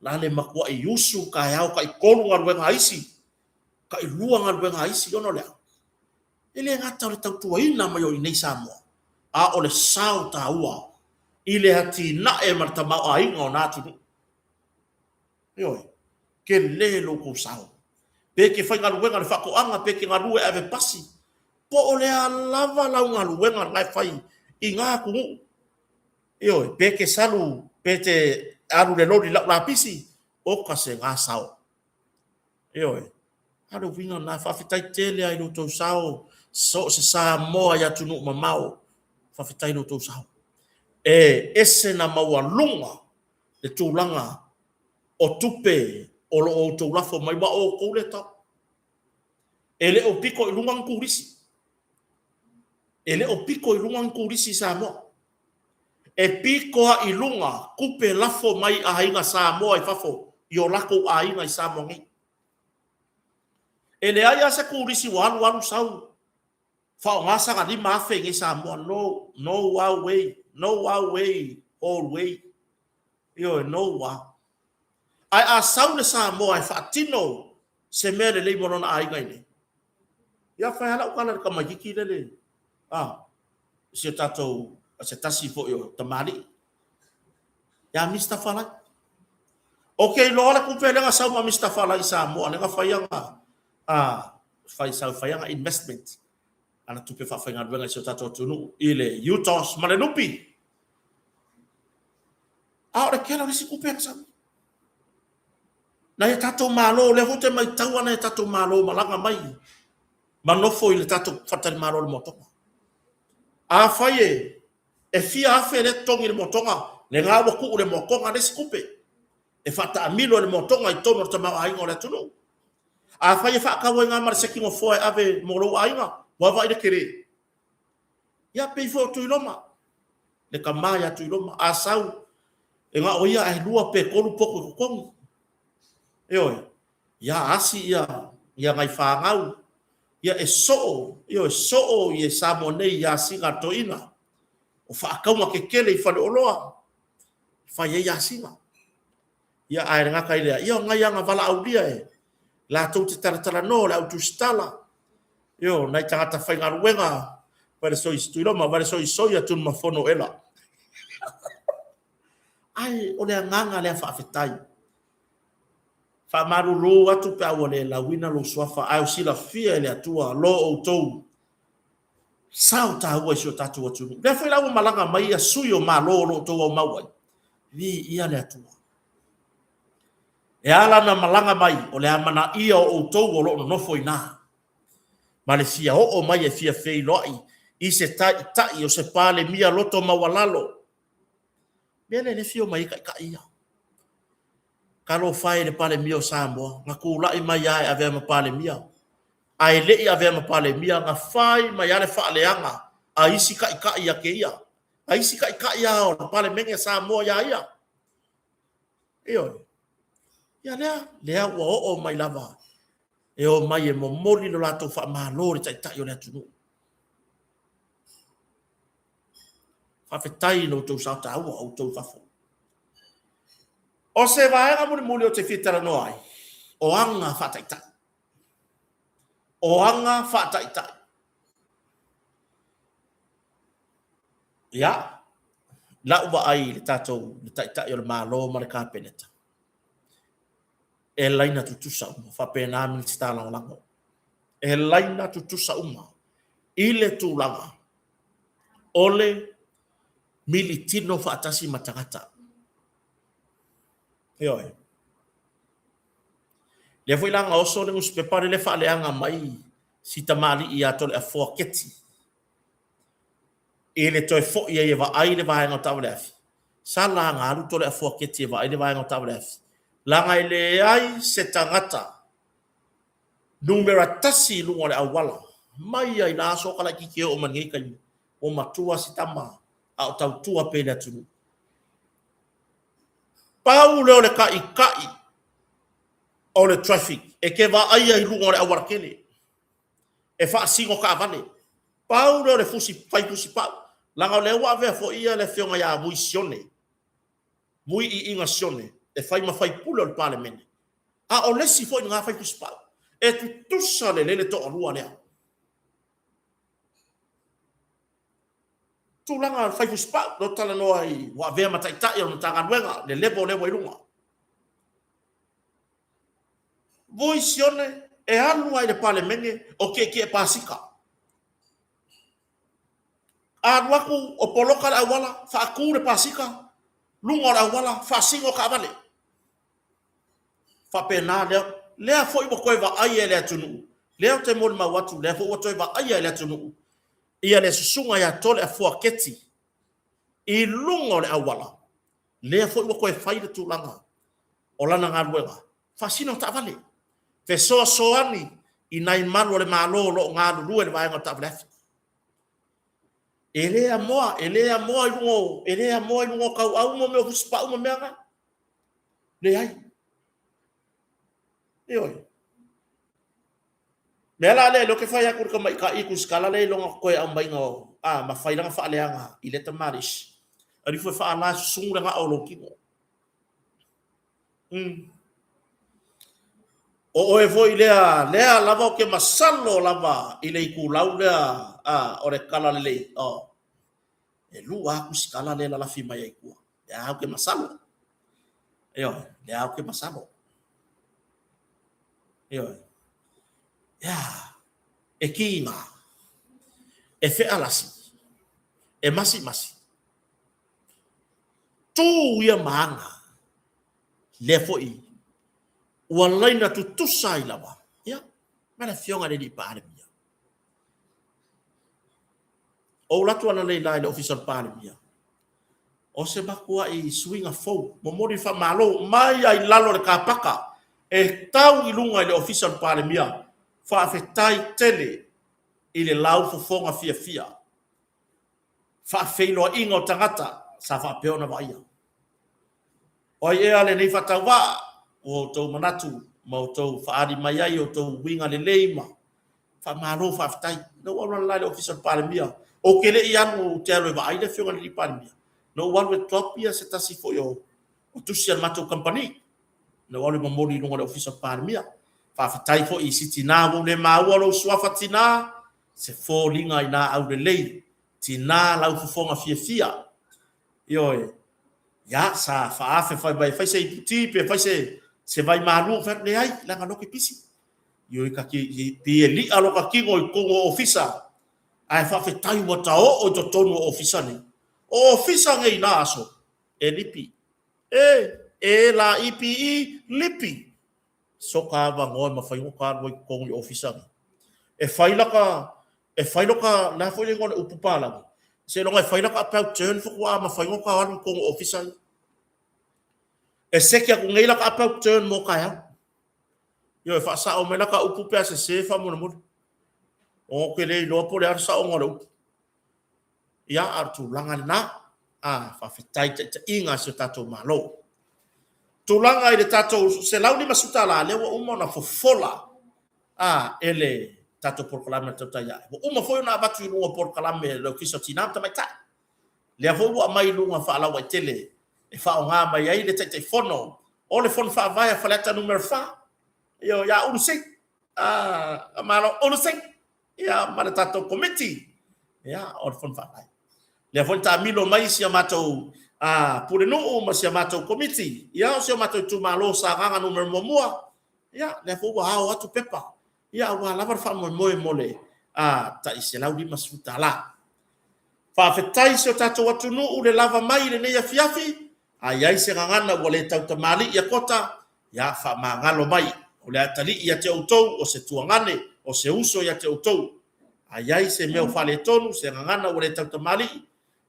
la le matuai usu taeao taitolu galuega a isi, tailua galuega a isi, ona o le a? E le gata o le tautuaina mai o i inei i Samoa, a o le sao taua i le atinae ma le tamaoaiga o na atunuu. Ioe, tele lo outou sao. Pe e te faigaluega i le faatoaga, pe e te galue e ave pasi, po o le a lava lau galuega lena e fai i na atunuu. Ioe, pe e te salu, pe e te alu i le loli lau lapisi, oka se ga sao. Ioe. A o le uiga lena, faafetai tele lava i lo outou sao, so o se Samoa i atunuu mamao, faafetai i lo outou sao. E ese na maualuga le tulaga o tupe o lo o outou lafo mai, aua o outou lea e tau. E le o pito i luga ni turisi. E le o pito i luga ni turisi i Samoa. E pito lava i luga tupe lafo mai aiga Samoa i fafo i o latou aiga i Samoa nei. E leai lava se turisi ua alu alu sau faaaoga sana $5,000 i inei i Samoa. No, no way, no way, all way. Ioe, no wa. Ae a sau le Samoa e faatino se mea lelei mo lona aiga i inei, ia fai lava lau tala i le tamaitiiti lele, a, si o tatou, se tasi foi o tamalii, ia Mister Falai. Ou te iloa le tupe lea na sau ma Mister Falai i Samoa, lea na fai ana, a, fai sau fai ana investment, ana tupe faafaigaluega i si o tatou atunuu i le UTOS ma le Nupi. A o le tele o le isi tupe na sau. Nai a tatou Malo, lea foi ou te matau nai a tatou Malo malaga mai ma nofo i le tatou faletalimalo o le Motoga. Afai e e fia afe lea totogi i le Motoga, lena ua tuu le Motoga le isi tupe e faataamilo e le Motoga i totonu o le tamaoaiga o le atunuu. Afai e faatau ai na ma le seki nofoa e ave mo lou aiga, ua vaai le tele. Ia pei foi o Tuiloma, le tama ia Tuiloma, a sau, e na o ia ae lua pe tolu potu e totogi. Ioe, ia asi ia, ia nai fanau, ia e soo, ioe, soo i Samoa nei i asiga a le toeaina, o faatauga tetele i faleoloa, e fai ai asiga. Ia ae le gata i lea, ia o nai aga valaaulia e latou te talatalanoa, le au tusitala, io, nai tagata faigaluega, vai le soi Tuiloma, vai le soisoi atu mafono ela. Ae o le agaga lea faafetai. Faamalulu atu pe a ua le lauina lou suafa, ae o silafia e le Atua lo outou sao taua i si o tatou atunuu. Lea foi la ua malaga mai ia sui o Malo o lo o outou aumau ai, viia le Atua. E ala ona malaga mai, o le amanaia o outou o lo o nonofo i ina, ma le fia oo mai e fia feiloai i se taitai o se Palemia loto maualalo. Mea lea e le fia o mai ai taitai ia. Talofa e i le Palemia o Samoa, na tulai mai lava e avea ma Palemia, ae le i avea ma Palemia, na fai mai lava le faaleaga a isi taitai ia te ia, a isi taitai lava o le Palemene a Samoa ia ia. Ioe. Ia lea, lea ua oo mai lava e o mai e momoli lo latou faamalo i le Taitai o le atunuu. Faafetai i lo outou sao taua, outou i fafo. O se vaega mulimuli ou te fia talanoa ai, o aga faataitai. O aga faataitai. Ia, lau vaai i le tatou le Taitai o le Malo ma le Kapeneta, e laina tutusa uma, faapena Minisita Lagolago. E laina tutusa uma i le tulaga o le militino faatasi ma tagata. Ioe. Lea foi la na oso le nusipepa lea e faaleaga mai si tamalii ia Toleafoa Keti i le toe foi ai e vaai le vaega o taavaleafi. Sa laga alu Toleafoa Keti e vaai le vaega o taavaleafi, leaga e leai se tagata numera tasi i luga o le auala mai lava i la aso laitiiti e oo mai lenei taimi, ua matua si tama a o tautua pea i le atunuu. Pau lea o le ta'itai o le traffic e te vaaia i luga o le aualatele e faasino taavale. Pau lea o le fusi, fai fusi pau. Leaga o lea ua avea foi ia le afioga ia Vui Sione, Vui Iiga Sione, e fai ma faipule o le Palemene. A o le isi foi lena fai fusi pau. E tutusa lelei le toalua lea. Tulaga o le fai fusipau, lea ou te talanoa i ua avea ma taitai o le Matagaluega, le level lea ua i luga. Voi Sione e alu lava i le Palemene o tietie pasika. A alu atu o poloka le auala, faatu le pasika, luga o le auala, faasino taavale. Faapena lea, lea foi ua toe vaaia e le atunuu, lea ou te molimau atu, lea foi ua toe vaaia e le atunuu ia le susuga ia Toleafoa Keti i luga o le auala, lea foi ua toe fai le tulaga o lana galuega, faasino taavale, fesoasoani i nai malu o le Malo o lo o galulue i le vaega o taavale afi. E le amoa, e le amoa i luga o, e le amoa i luga o tauau mo mea o fusipau ma mea na. Leai. Ioe. Mea la lea, lea ou te fai atu i le tamaitai Tusitala lea i lona toe aumaiga o, a, ma fai lana faaleaga i lea tamalii, alu ifo e faala e susunu le gao o lou tino. O oe foi lea, lea lava ou te masalo lava i le itulau lea a, o le talalelei, oh, e lua lava Tusitala lea e lalafi mai ai i tua. Lea ou te masalo. Ioe, lea ou te masalo. Ioe. Ia, e kiga, e fealasi, e masimasi, tu ia ma aga, lea foi ua laina tutusa ai lava, ia, ma le afioga i le alii Palemia. Ou alu atu analeila i le Ofisa o le Palemia, o se matuai suiga fou, momoli le faamalo mai lava i lalo o le kapaka e tau i luga i le Ofisa o le Palemia. Faafetai tele i le laufofoga fiafia, faafeiloaiga o tagata sa faapea ona vaaia. O ai ea lenei faatauvaa ua outou manatu ma outou faaali mai ai outou uiga lelei ma faamalo faafetai. Na ou alu analeila i le Ofisa o le Palemia, ou te le i alu ou te alu e vaai le afioga i le Palemia, na ou alu e drop ia se tasi foi o tusi a le matou kamupani. Na ou alu e momoli i luga o le Ofisa o le Palemia. Faafetai foi i si tina ua ou le maua lou suafa tina, se foliga ina aulelei, tina laufofoga fiafia. Ioe, ia, sa faaafe fai mai e fai se iputi pe fai se vai malu, ou fai atu, leai, leaga o lea ou te pisi. Ioe, ta te pei e li'a loka tino i totonu o ofisa, ae faafetai ua ta oo i totonu o ofisa nei. O ofisa nei i na aso, e lipi. E, e la i pi i, lipi. Soka avanoa e mafai ona ta alu ai i totonu i ofisa nei. E fai laka, e fai loka, le a foi le igoa o le upu palagi, seiloga e fai laka about turn faatoa mafai ona ta alu i totonu o ofisa ia. E seki atu nei laka about turn mo taeao. Ioe, faasao mai laka upu pe a sese faamolemole. Ona ou te le iloa po o le a le saoga o le upu. Ia, a o le tulaga lena. A, faafetai i taitaiga a si o tatou Malo. Tulaga i le tatou $150, lea ua uma ona fofola a, e le tatou polokalame a le Tautai Ae. Ua uma foi ona avatu i luga o polokalame a le Ofisa o Tina ma Tamaitai. Lea foi ua aumai i luga faalauaitele e faaaoga mai ai le Taitaifono o le Fono Faavae a Faleata Nu.4, ia Ulu Singh, a, malo Ulu Singh, ia, ma le tatou Komiti, ia, o le Fono Faavae. Lea foi na taamilo mai si a matou Pulenuu ma si a matou Komiti, ia, o si o matou itumalo o Sagaga Nu.1, ia, lea foi ua ao atu pepa, ia, aua lava le faamoemoe mo le tai $150. Faafetai i si o tatou atunuu le lava mai i lenei afiafi, a i ai se gagana ua le tautamalii a Kota, ia faamagalo mai. O le atalii ia te outou, o se tuagane, o se uso ia te outou. A i ai se mea o faaletonu, se gagana ua le tautamalii,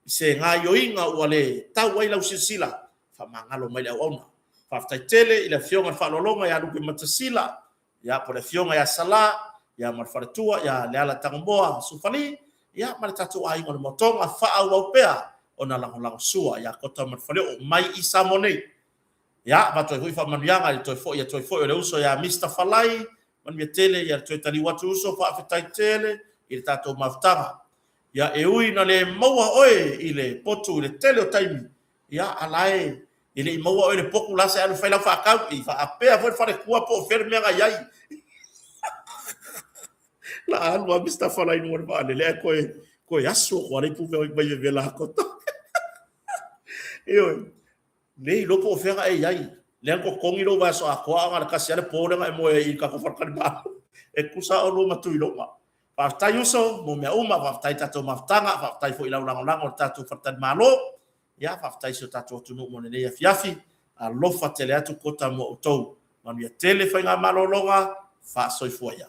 se gaoioiga ua le tau ai lau silasila, faamagalo mai le auauna. Faafetai tele i le Afioga i le Faaaloaloga ia Lupe Matasila, ia po o le Afioga ia Sala, ia ma le faletua ia Leala Tagomoa Sufali, ia ma le tatou aiga o le Motoga, faaauau pea ona lagolagosua ia Kota ma le Faleoo mai i Samoa nei. Ia, avatu ai foi faamanuiaga i le toe foi atu ai foi o le uso ia Mister Falai, manuia tele ia le toe taliu atu uso, faafetai tele i le tatou mafutaga. Ia, e ui ina le maua oe i le potu i le tele o taimi, ia, a la e e le i maua oe i le potu la sa e alu e fai lau faatau, i faapea foi le faletua po o fea le mea na i ai. La alu lava Mister Falai i luga o le vaalele ae toe toe asu atu lava le ipu mai vevela atu. Ioe. Le iloa po o fea na e i ai. Lea na totogi lou vaiaso atoa a o na o le tasi lava le po lea na e moe ai i le tatou faletalimalo. E tusa lava oulua ma Tuiloma. Faafetai uso mo mea uma, faafetai i tatou mafutaga, faafetai foi i lau lagolago i le tatou faletalimalo. Ia, faafetai i si o tatou atunuu mo lenei afiafi. Alofa tele atu Kota mo outou. Manuia tele faiga malologa, faasoifua ia.